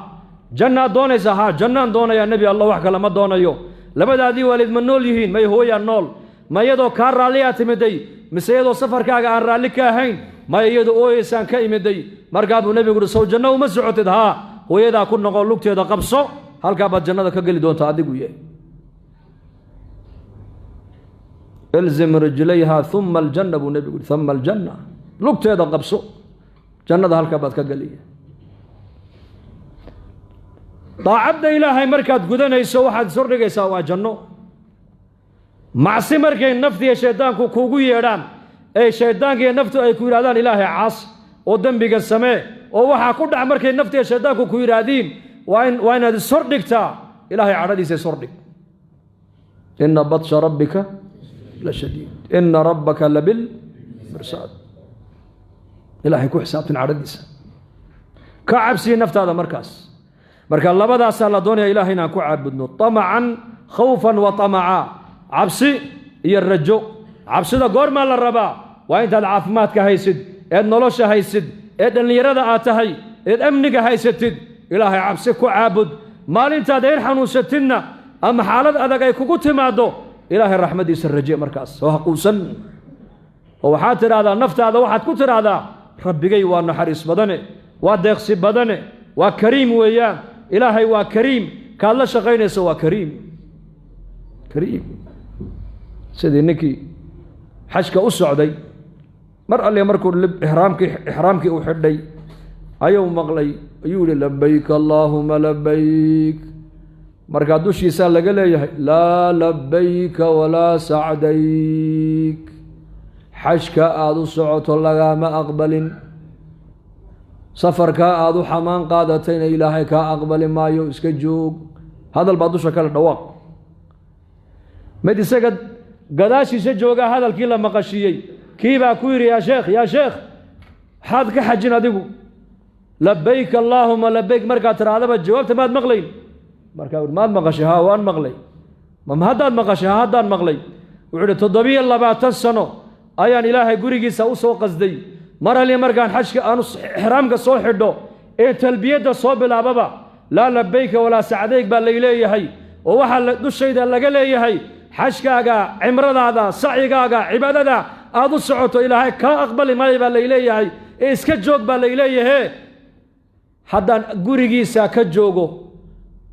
Jannaad doonaysaa? Haa, jannaan doonayaa, nebi Allah, wax kale ma doonayo. Labadaadii waalid ma nool yihiin? May, hooyaa nool. Ma iyadoo kaa raalliyaa timiday mise iyadoo safarkaaga aan raalli ka ahayn? Maya, iyadoo ooyeysaan ka imiday. Markaa buu nebigu uhi: sow janno uma socotid? Haa. Hooyadaa ku noqo, lugteeda qabso, halkaa baad jannada ka geli doontaa adigu yahay. Ilzim rijlayha uma aljanna buu nebigu yihi, uma aljanna, lugteeda qabso, jannada halkaa baad ka geliya. Daacadda Ilaahay markaad gudanayso waxaad ishordhigaysaa waa janno. Macsi markay naftiiyo shaydaanku kuugu yeedhaan, ee shaydaanka iyo naftu ay ku yidhahdaan Ilaahay caas oo dembiga samee oo waxaa ku dhac, markay naftiiyo shaydaanku ku yidhaahdiin, waa inaad ishordhigtaa Ilaahay cadhadiisa. Ishordhig, ina batsha rabbika la shadiid, ina rabbaka labil mirsaad. Ilaahay ku xisaabtan cadhadiisa, ka cabsiyi naftaada markaas. Marka labadaasaa la doonaya Ilahay inaan ku caabudno, tamacan, khawfan wa tamaca, cabsi iyo rajo. Cabsida goormaa la rabaa? Waa intaad caafimaadka haysid, eed nolosha haysid, ee dhallinyarada aad tahay, eed amniga haysatid. Ilaahay cabsi ku caabud. Maalintaad ayr xanuunsatidna ama xaalad adag ay kugu timaaddo, Ilaahay raxmaddiisa raje markaas oo haquusan. Oo waxaad tidhaahdaa naftaada, waxaad ku tidhaahdaa rabbigay waa naxariis badane, waa deeqsi badane, waa kariim weeyaan. Ilaahay waa kariim, kaad la shaqaynayso waa kariim. Kariim. Sidii ninkii xajka u socday, mar alle markuu ixraamkii uu xidhay ayuu maqlay, ayuu yihi labayk allaahuma labayk. Markaa dushiisaa laga leeyahay laa labayka walaa sacdayk, xajka aada u socoto lagaama aqbalin, safarkaa aada u xamaan qaadatayna Ilaahay kaa aqbali maayo, iska joog. Hadal baa dusha kale dhawaaq. Mid isaga gadaashiisa joogaa hadalkii la maqashiiyey, kii baa ku yidhi yaa sheekh, yaa sheekh, maxaad ka xajin adigu? Labayk allaahuma labayk markaad tirahdaba jawaabta maad maqlayn. Markaa ui maad maqashay? Haa, waan maqlay. Ma haddaad maqashay? Haa, haddaan maqlay. Wuxuu ihi 27 sano ayaan Ilaahay gurigiisa u soo qasday. Mar halli markaan xajka aanu ixraamka soo xidho ee talbiyadda soo bilaababa laa labayka walaa sacdayg baa lay leeyahay, oo waxaa dushayda laga leeyahay xajkaaga, cimradaada, sacyigaaga, cibaadada aad u socoto Ilaahay kaa aqbali maayo baa lay leeyahay, ee iska joog baa lay leeyahe. Haddaan gurigiisa ka joogo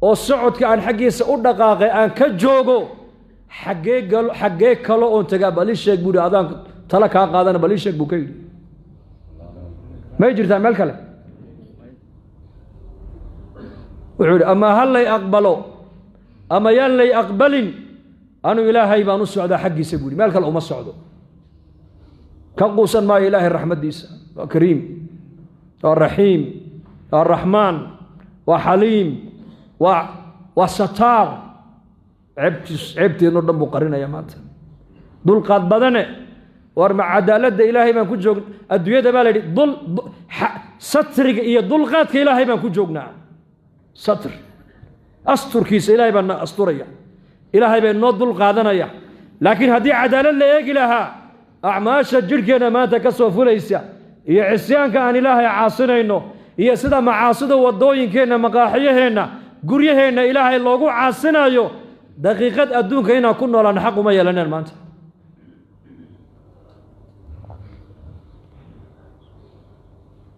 oo socodka aan xaggiisa u dhaqaaqay aan ka joogo, xaggee kalo oon tagaa? Bal ii sheeg buu yidhi, adaan tala kaa qaadana, bal ii sheeg buu ka yidhi. May jirtaa meel kale? Wuxuu yidhi ama ha lay aqbalo ama yaan lay aqbalin, anuu Ilaahay baan u socdaa xaggiisa buu yidhi, meel kale uma socdo. Ka quusan maayo Ilaahay raxmaddiisa. Waa kariim, waa raxiim, waa raxmaan, waa xaliim, waa sataar. Ceebteedno dhan buu qarinaya maanta. Dulqaad badane. War ma cadaaladda Ilaahay baan ku joogna adduunyada baa la yidhi satriga iyo dulqaadka Ilaahay baan ku joognaa. Satr asturkiisa Ilaahay baa na asturaya, Ilaahay baa noo dul qaadanaya. Laakiin haddii cadaalad la eegi lahaa, acmaasha jidhkeenna maanta ka soo fulaysa iyo cisyaanka aan Ilaahay caasinayno iyo sida macaasida waddooyinkeenna, maqaaxiyaheenna, guryaheenna Ilaahay loogu caasinayo, daqiiqad adduunka inaan ku noolaan xaq uma yeelaneen maanta.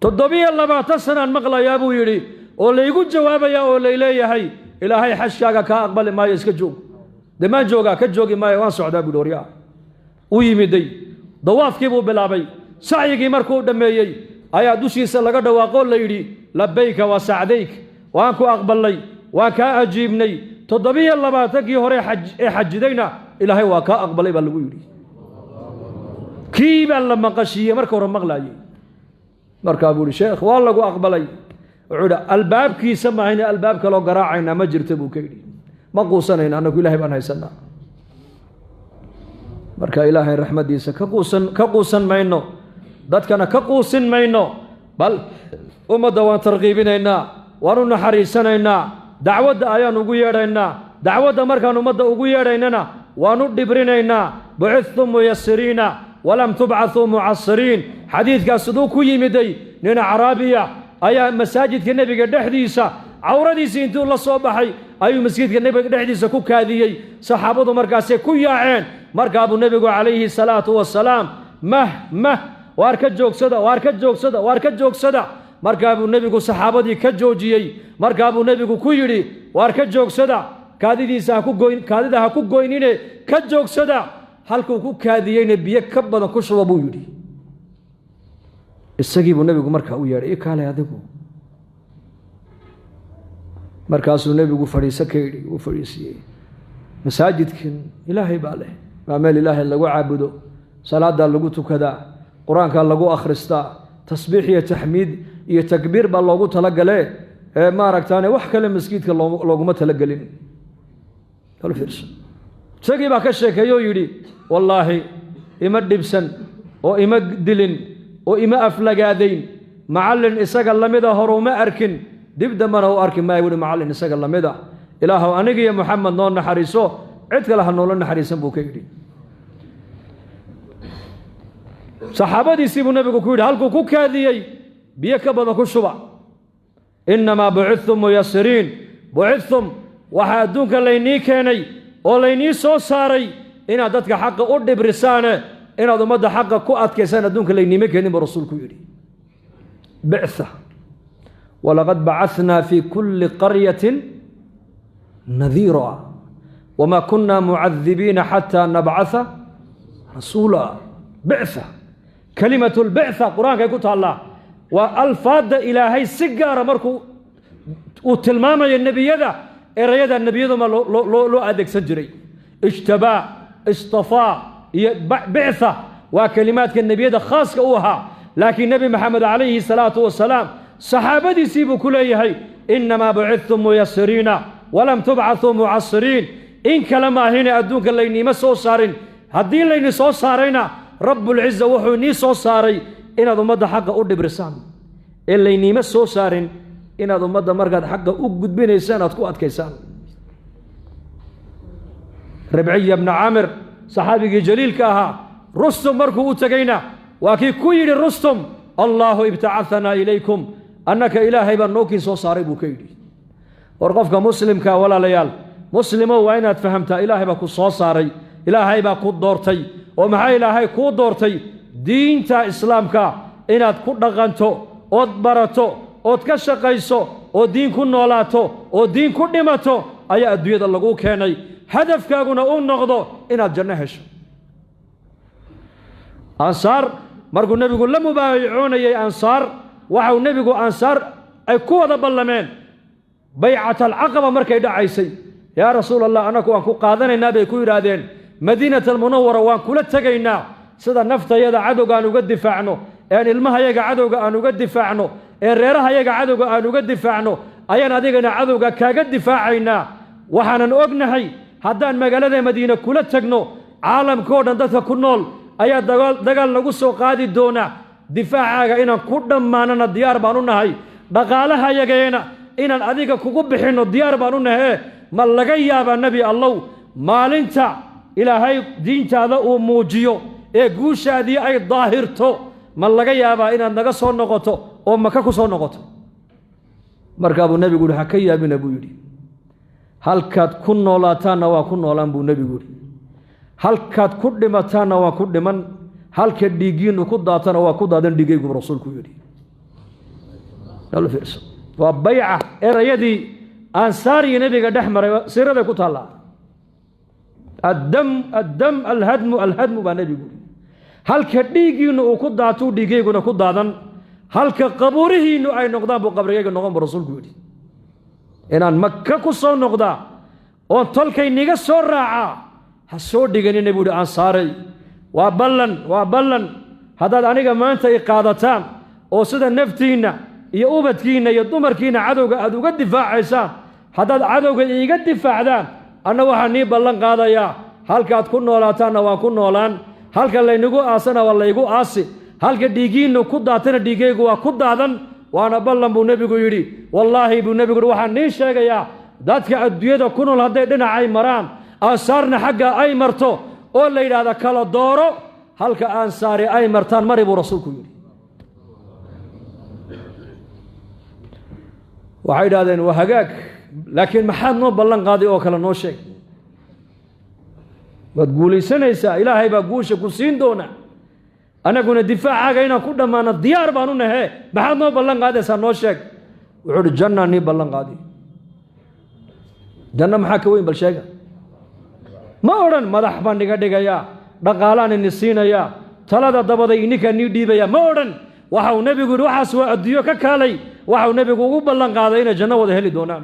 27 sanaan maqlayaa buu yidhi, oo laygu jawaabayaa oo lay leeyahay Ilaahay xajkaaga kaa aqbali maayo, iska joog. Dee maan joogaa? Ka joogi maayo, waan socdaa buu yidhi. Waryaa u yimiday, dawaafkii buu bilaabay. Sacyigii markuu dhammeeyey ayaa dushiisa laga dhawaaqoo la yidhi labayka wa sacdayk, waan ku aqbalnay, waan kaa ajiibnay. 27kii hore ee xajidayna Ilaahay waa kaa aqbalay baa lagu yidhi. Kii baa la maqashiiyey marka hore maqlaayey. Markaa buu yidhi sheekh waa lagu aqbalay. Wuxuu yidhi albaabkiisa maahayne albaab kaloo garaacaynaa ma jirta buu ka yidhi. Ma quusanayna annagu, Ilaahay baan haysanaa. Marka Ilaahay raxmaddiisa ka quusan mayno, dadkana ka quusin mayno, bal ummadda waan tarqiibinaynaa, waan u naxariisanaynaa, dacwadda ayaan ugu yeedhaynaa. Dacwadda markaan ummadda ugu yeedhaynana waan u dhibrinaynaa. Bucithtum muyasiriina walam tubcathuu mucasiriin. Xadiidkaas siduu ku yimiday, nin acraabiya ayaa masaajidka nebiga dhexdiisa cawradiisii intuu la soo baxay ayuu masjidka nebiga dhexdiisa ku kaadiyey. Saxaabadu markaasay ku yaaceen. Markaa buu nebigu calayhi salaatu wasalaam mah mah, waar ka joogsada, waar ka joogsada, waar ka joogsada. Markaa buu nebigu saxaabadii ka joojiyey. Markaa buu nebigu ku yidhi waar ka joogsada, kaadidiisa ha ku goyn, kaadida ha ku goynine ka joogsada. Halkuu ku kaadiyeyna biyo ka badan ku shuba buu yidhi. Isagii buu nebigu markaa u yeedhay, ii kaalay adigu. Markaasuu nebigu fadhiiso ka yidhi, uu fadhiisiiyey. Masaajidkan Ilaahay baa leh, waa meel Ilaahay lagu caabudo, salaadaa lagu tukadaa, qur-aankaa lagu akhristaa, tasbiix iyo taxmiid iyo takbiir baa loogu talagalee. Ee maaragtaane wax kale masjidka looguma talagelin. Isagii baa ka sheekeeyoo yidhi wallaahi ima dhibsan oo ima dilin oo ima aflagaadayn macallin isaga lamida, hore uma arkin, dib dambana u arki maayo wuhi macallin isaga lamid ah. Ilaahow aniga iyo Maxamed noo naxariiso, cid kale ha noola naxariisan buu ka yidhi. Saxaabadiisii buu nebigu ku yidhi halkuu ku kaadiyey biyo ka badan ku shuba. Innamaa bucidtum muyasiriin, bucidtum waxaa adduunka laynii keenay oo laynii soo saaray inaad dadka xaqa u dhibrisaane, inaad ummadda xaqa ku adkaysaan adduunka layniima keenin buu rasuulku yidhi. Bictha, walaqad bacanaa fii kulli qaryatin nadiira wamaa kunna mucadibiina xataa nabcatha rasuula. Bictha, kelimatu lbictha qur-aankay ku taallaa, waa alfaadda Ilaahay si gaara markuu uu tilmaamayo nebiyada, erayada nebiyaduma loo adeegsan jiray. Ijtabaa, istafaa iyo bictha waa kelimaadka nebiyada khaaska u ahaa. Laakiin Nebi Maxamed calayhi salaatu wasalaam saxaabadiisii buu ku leeyahay: innamaa bucidtum muyasiriina walam tubcathuu mucasiriin. In kale maahine adduunka layniima soo saarin, haddii layni soo saarayna Rabbulciza wuxuu inii soo saaray inaad ummadda xaqa u dhibrisaan, ee layniima soo saarin inaad ummadda markaad xaqa u gudbinaysaan aad ku adkaysaan. Ribciya bna Caamir, saxaabigii jaliilka ahaa, Rustum markuu u tegeyna waa kii ku yidhi Rustum: allaahu ibtacahanaa ilaykum, annaka Ilaahay baa nookiin soo saaray buu ka yidhi. War qofka muslimka, walaalayaal, muslimow, waa inaad fahamtaa Ilaahay baa ku soo saaray, Ilaahay baa ku doortay. Oo maxaa Ilaahay kuu doortay? Diinta islaamka inaad ku dhaqanto, ood barato, ood ka shaqayso, oo diin ku noolaato, oo diin ku dhimato ayaa adduunyada laguu keenay, hadafkaaguna uu noqdo inaad janno hesho. Ansaar markuu nebigu la mubaayicoonayay ansaar, waxau nebigu ansaar ay ku wada ballameen baycat alcaqaba markay dhacaysay: yaa Rasuul Allah, annagu waan ku qaadanaynaa bay ku yidhaahdeen, Madiinat Almunawara waan kula tegaynaa, sida naftayada cadowga aan uga difaacno, een ilmahayaga cadowga aan uga difaacno, ee reerahayaga cadowga aan uga difaacno, ayaan adigana cadowga kaaga difaacaynaa. Waxaanan ognahay haddaan magaalada Madiine kula tegno, caalamkao dhan dadka ku nool ayaa dagaal nagu soo qaadi doona. Difaacaaga inaan ku dhammaanana diyaar baan u nahay, dhaqaalahayageena inaan adiga kugu bixinno diyaar baan u nahe. Ma laga yaabaa, Nebi Allow, maalinta Ilaahay diintaada uu muujiyo ee guushaadii ay daahirto, ma laga yaabaa inaad naga soo noqoto oo Maka ku soo noqoto? Markaa buu nebigu yihi: ha ka yaabina buu yidhi, halkaad ku noolaataanna waa ku noolaan buu nebigu yidhi, halkaad ku dhimataanna waa ku dhiman, halka dhiiggiinnu ku daatana waa ku daadan dhiiggaygu, rasuulku yidhi. Waa bayca, erayadii ansaar iyo nebiga dhex maray siiraday ku taallaa. Addam addam, alhadmu alhadmu baa nebigu yidhi. Halka dhiiggiinnu uu ku daatuu dhiiggayguna ku daadan, halka qabuurihiinnu ay noqdaan buu qabrigayga noqon buu rasuulku yidhi. Inaan Maka ku soo noqdaa oon tolkay niga soo raacaa ha soo dhiganina buu yidhi ansaaray. Waa ballan, waa ballan, haddaad aniga maanta i qaadataan oo sida naftiinna iyo ubadkiinna iyo dumarkiinna cadowga aad uga difaacaysaan haddaad cadowga iiga difaacdaan, anna waxaan nii ballan qaadayaa halkaad ku noolaataanna waan ku noolaan, halka laynagu aasana waa laygu aasi, halka dhiiggiinnu ku daatana dhiiggaygu waa ku daadan, waana ballan buu nebigu yidhi. Wallaahi buu nebigu yidhi, waxaan nii sheegayaa dadka adduunyada ku nool hadday dhinacay maraan, ansaarna xagga ay marto, oo la yidhaahda kala dooro, halka ansaari ay martaan mari buu rasuulku yidhi. Waxay idhahdeen: waa hagaag, laakiin maxaad noo ballan qaaday oo kale noo sheeg? Waad guulaysanaysaa, Ilaahay baa guusha ku siin doona, annaguna difaacaaga inaan ku dhammaano diyaar baan u nahe, maxaad noo ballan qaadaysaa noo sheeg? Wuxuu uhi: jannaa nii ballan qaadi. Janno maxaa ka weyn bal sheega? Ma odhan madax baan niga dhigayaa, dhaqaalaan ini siinayaa, talada dabaday ininkaa nii dhiibayaa, ma odhan. Waxau nebigu yidhi waxaas waa adduunyo ka kaalay. Waxau nebigu ugu ballan qaaday inay janno wada heli doonaan.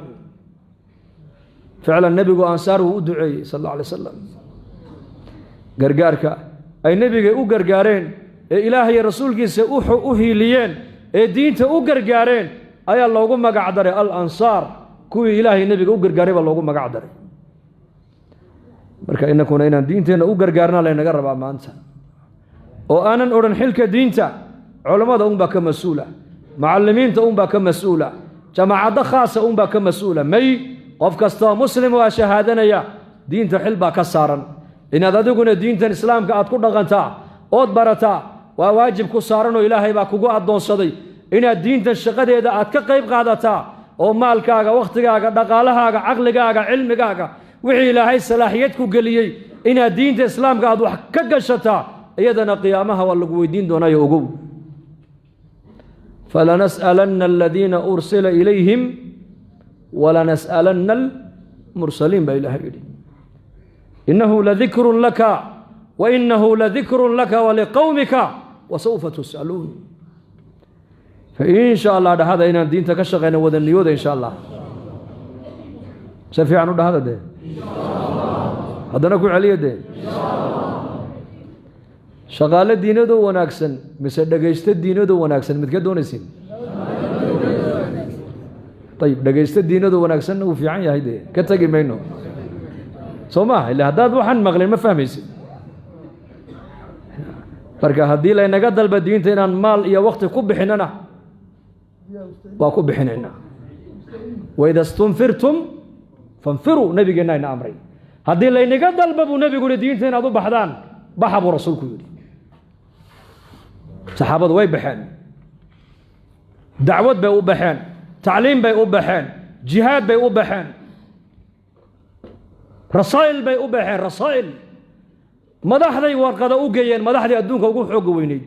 Ficlan nebigu ansaar wuu u duceeyey sal alla alay wasalam. Gargaarka ay nebiga u gargaareen ee Ilaahay iyo rasuulkiisa u hiiliyeen ee diinta u gargaareen ayaa loogu magac daray al ansaar. Kuwii Ilaahay nebiga u gargaaray baa loogu magac daray. Marka inakuna inaan diinteenna u gargaarna laynaga rabaa maanta, oo aanan odhan xilka diinta culammada unbaa ka mas-uula, mucallimiinta unbaa ka mas-uula, jamaacaddo khaasa unbaa ka mas-uula. May, qof kastoo muslim waa shahaadanaya diinta xil baa ka saaran. Inaad adiguna diintan islaamka aad ku dhaqantaa ood barataa waa waajib ku saaranoo Ilaahay baa kugu addoonsaday. Inaad diinta shaqadeeda aad ka qayb qaadataa oo maalkaaga, wakhtigaaga, dhaqaalahaaga, caqligaaga, cilmigaaga, wixii Ilaahay salaaxiyad ku geliyey inaad diinta islaamka aad wax ka gashataa, iyadana qiyaamaha waa lagu weydiin doonaayo ogow. Falanas'alanna aladiina ursila ilayhim walanas'alanna almursaliin baa Ilaahay yidhi. Innahu ladikrun laka wa innahu ladikrun laka waliqowmika wasawfa tus'aluun. Fa in sha Allah dhahada inaan diinta ka shaqayno wada niyooda insha Allah. Si fiican u dhahada dee, haddana ku celiya dee. Shaqaale diinadoo wanaagsan mise dhegaysto diinadoo wanaagsan midka doonaysin? Ayib, dhegaysto diinadoo wanaagsanna wuu fiican yahay dee, ka tegi mayno soo maaha? Ila haddaad waxaan maqlin ma fahmaysid. Marka haddii laynaga dalba diinta inaan maal iyo wakti ku bixinana waa ku bixinaynaa. Waida stunfirtum fanfiruu, nabigeenna ina amray. Haddii laynaga dalba buu nebigu yihi diinta inaad u baxdaan, baxa buu rasuulku yidhi. Saxaabadu way baxeen, dacwad bay u baxeen, tacliim bay u baxeen, jihaad bay u baxeen, rasaa'il bay u baxeen, rasaa'il madaxday warqada u geeyeen, madaxdii adduunka ugu xoogga weyneyd.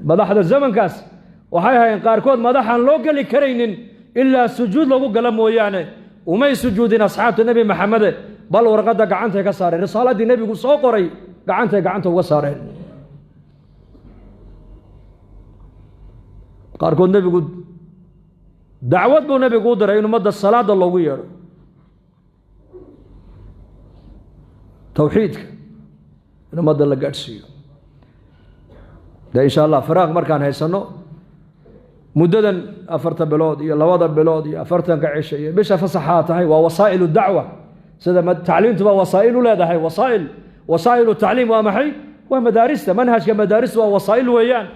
Madaxda zamankaas waxay ahaayeen qaarkood madaxaan loo geli karaynin ilaa sujuud lagu gala mooyaane. Umay sujuudin asxaabta Nebi Maxamede, bal warqadda gacantay ka saareen, risaaladii nebigu soo qoray gacantay gacanta uga saareen. Qaarkood nebigu dacwad buu nebigu u diray in ummadda salaada loogu yeedho, tawxiidka in ummadda la gaadhsiiyo. Dee insha Allah firaaq markaan haysanno muddadan 4 bilood iyo 2 bilood iyo 40ka cisho iyo bisha fasaxaa tahay, waa wasaa'ilu dacwa. Sida tacliimtu baa wasaa'il u leedahay. Wasaa'il, wasaa'ilu tacliim waa maxay? Waa madaarista, manhajka madaarista waa wasaa'il weeyaan.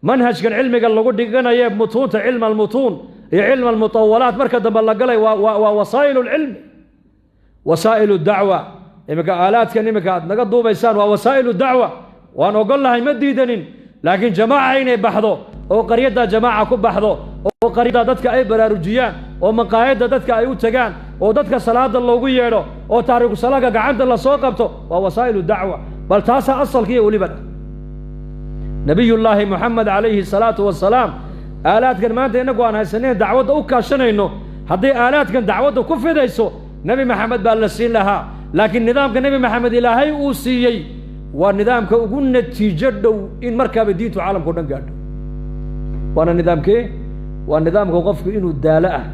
Manhajkan cilmiga lagu dhiganaye mutuunta, cilma almutuun iyo cilma almutawalaat marka dambe la galay waa wasaa'ilu lcilmi, wasaa'ilu dacwa. Iminka aalaadkan iminka aad naga duubaysaan waa wasaa'ilu dacwa, waan ogol lahay, ma diidanin, laakiin jamaaca inay baxdo oo qaryadda jamaaca ku baxdo oo qaryadda dadka ay baraarujiyaan oo maqaayadda dadka ay u tagaan oo dadka salaada loogu yeedho oo taariku salaadka gacanta lasoo qabto waa wasaa'ilu dacwa. Bal taasaa asalkiiyo weliba Nabiyullaahi Moxamed calayhi salaatu wasalaam aalaadkan maanta innagu aan haysanayn dacwadda u kaashanayno, hadday aalaadkan dacwadda ku fidayso Nebi Maxamed baa la siin lahaa. Laakiin nidaamka Nebi Maxamed Ilaahay uu siiyey waa nidaamka ugu natiijo dhow in markaaba diintu caalamka o dhan gaadho. Waana nidaamkee? Waa nidaamka qofku inuu daalo ah,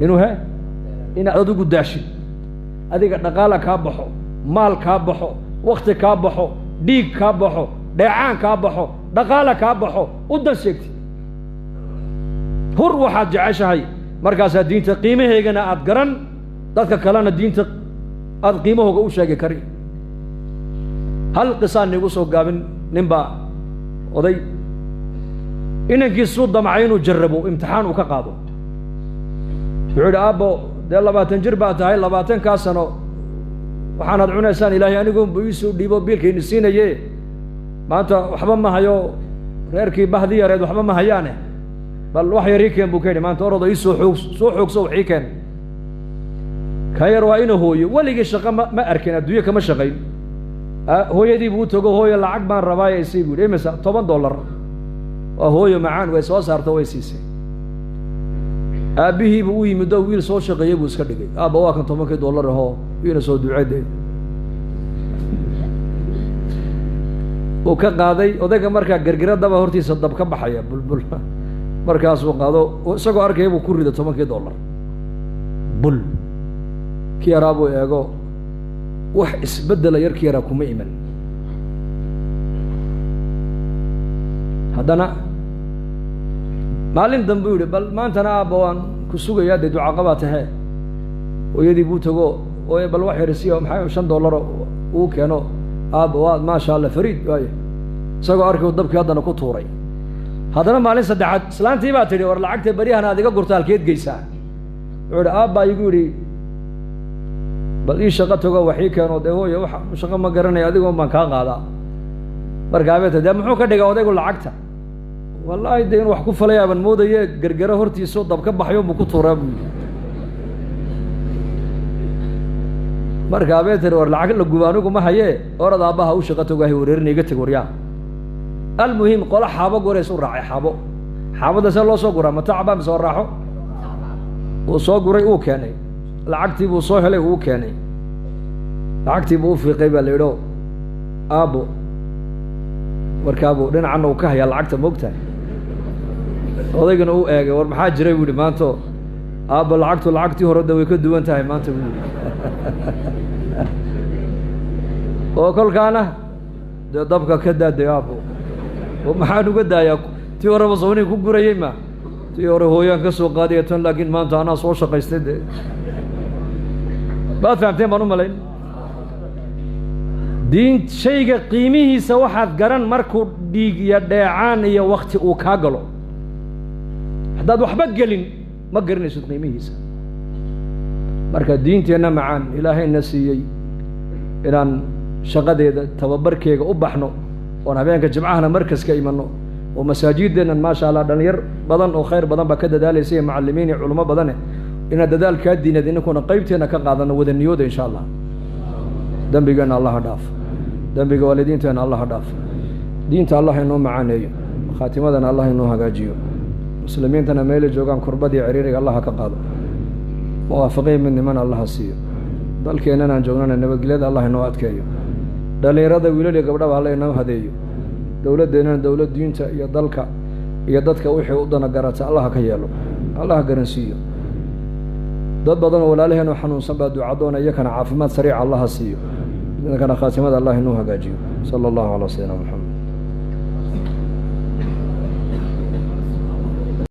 inuu he inaad adigu daashid, adiga dhaqaala kaa baxo, maal kaa baxo, wakti kaa baxo, dhiig kaa baxo, dheecaan kaa baxo, dhaqaala kaa baxo, u dan sheegtid, hur waxaad jeceshahay. Markaasaa diinta qiimaheygana aad garan, dadka kalena diinta aad qiimahooga u sheegi kari. Hal qisaan niigu soo gaabin. Ninbaa oday inankiisuu damcay inuu jarrabo, imtixaan uu ka qaado. Wuxuu yidhi, aabbo dee 20 jir baa tahay, 20kaa sano waxaanaad cunaysaan Ilaahay anigunbu iisoo dhiibo biilkayni siinaye, maanta waxba ma hayo, reerkii bahdii yareed waxba ma hayaane, bal wax yar ii keen buu ka yidhi. Maanta orodo iisoo xoog, soo xoogso wax ii keen. Ka yar waa ina hooyo, weligii shaqo ma arkin, adduunyo kama shaqayn. Hooyadii buu u tago, hooyo lacag baan rabaaye isii buu yidhi. Imisa? $10. Waa hooyo macaan, way soo saarto, way siisay. Aabbihii buu u yimid oo wiil soo shaqeeyey buu iska dhigay. Aabba waa kan $10kii ahoo wiina soo duceedee uu ka qaaday. Odayga markaa gargaradaba hortiisa dab ka baxaya bulbul, markaasuu qaado isagoo arkaya buu ku riday $10kii bul. Ki yaraa buu eego, wax isbeddela yarkii yaraa kuma iman. Haddana maalin dambe u yidhi, bal maantana aabba waan ku sugayaa, dee ducaqabaa tahe. Hooyadii buu tago, ooye bal wax yar isiiyo, maxay $5 uu keeno. Aabba waa maasha Allah fariid waaye, isagoo arkiu dabkii haddana ku tuuray. Haddana maalin saddexaad islaantii baa tidhi, war lacagta beryahan aad iga gurta halkeed geysaa? Wuxuu yidhi, aabbaa igu yidhi bal ii shaqo tago wax ii keeno. Dee hooye wax shaqo ma garanaya, adigoon baan kaa qaadaa. Markaa bay ta dee muxuu ka dhigaa odaygu lacagta? Wallaahi dee in wax ku falayaaban moodaye, gargaro hortiisoo dab ka baxayo buu ku tuuraa buu yidhi. Markaa bay tiri, war lacag la gubo anigu ma hayee, orad aabbaha u shaqa togahay, wareerina iga teg waryaa. Almuhim, qolo xaabo goreys u raacay. Xaabo, xaabada see loo soo guraa? Matacba mise oo raaxo? Uu soo guray, uu keenay lacagtii, buu soo helay, uu keenay lacagtii, buu u fiiqay baa la yidhi, o aabbo. Markaabuu dhinacanna uu ka hayaa lacagta, moogtahay. Odaygana uu eegay. War maxaa jiray, buu yihi, maanto aabba? Lacagtu lacagtii hore da way ka duwan tahay maanta, buu yihi. Oo kolkaana dee dabka ka daaday aabbo. Oo maxaan uga daayaa? Tii horeba sawniga ku gurayey, ma tii hore hooyaan ka soo qaadaya tan, laakiin maanta anaa soo shaqaystay. Dee baad fahamteen baan u malayn. Diin shayga qiimihiisa waxaad garan markuu dhiig iyo dheecaan iyo wakti uu kaa galo. Haddaad waxba gelin, ma garanaysid qiimihiisa. Marka diinteenna macaan ilaahayna siiyey inaan shaqadeeda tababarkeega u baxno, oon habeenka jimcahana markas ka imanno, oo masaajideennan, maasha Allah, dhalinyar badan oo khayr badan baa ka dadaalaysa, iyo macallimiin iyo culummo badane, inaan dadaalkaa diineed ininkuna qaybteenna ka qaadano, wada niyooda, insha Allah. Dembigeenna allaha dhaaf, dembiga waalidiinteenna allaha dhaaf, diinta allah inoo macaaneeyo, khaatimadana allah inoo hagaajiyo, muslimiintana meelay joogaan kurbadii ciriiriga allaha ka qaado, muwaafaqiin midnimana allaha siiyo, dalkeennan aan joognana nabadgelyada allah inoo adkeeyo, dhallinyarada wiilal iyo gabdhaba alla inoo hadeeyo, dowladdeennana dowlad diinta iyo dalka iyo dadka wixii u dana garata allaha ka yeelo, allaha garansiiyo. Dad badan oo walaalaheenoo xanuunsan baa ducadoona, iyakana caafimaad sariica allaha siiyo, idinkana khaatimada allah inoo hagaajiyo. Sala allahu calaa sayidina Moxamed.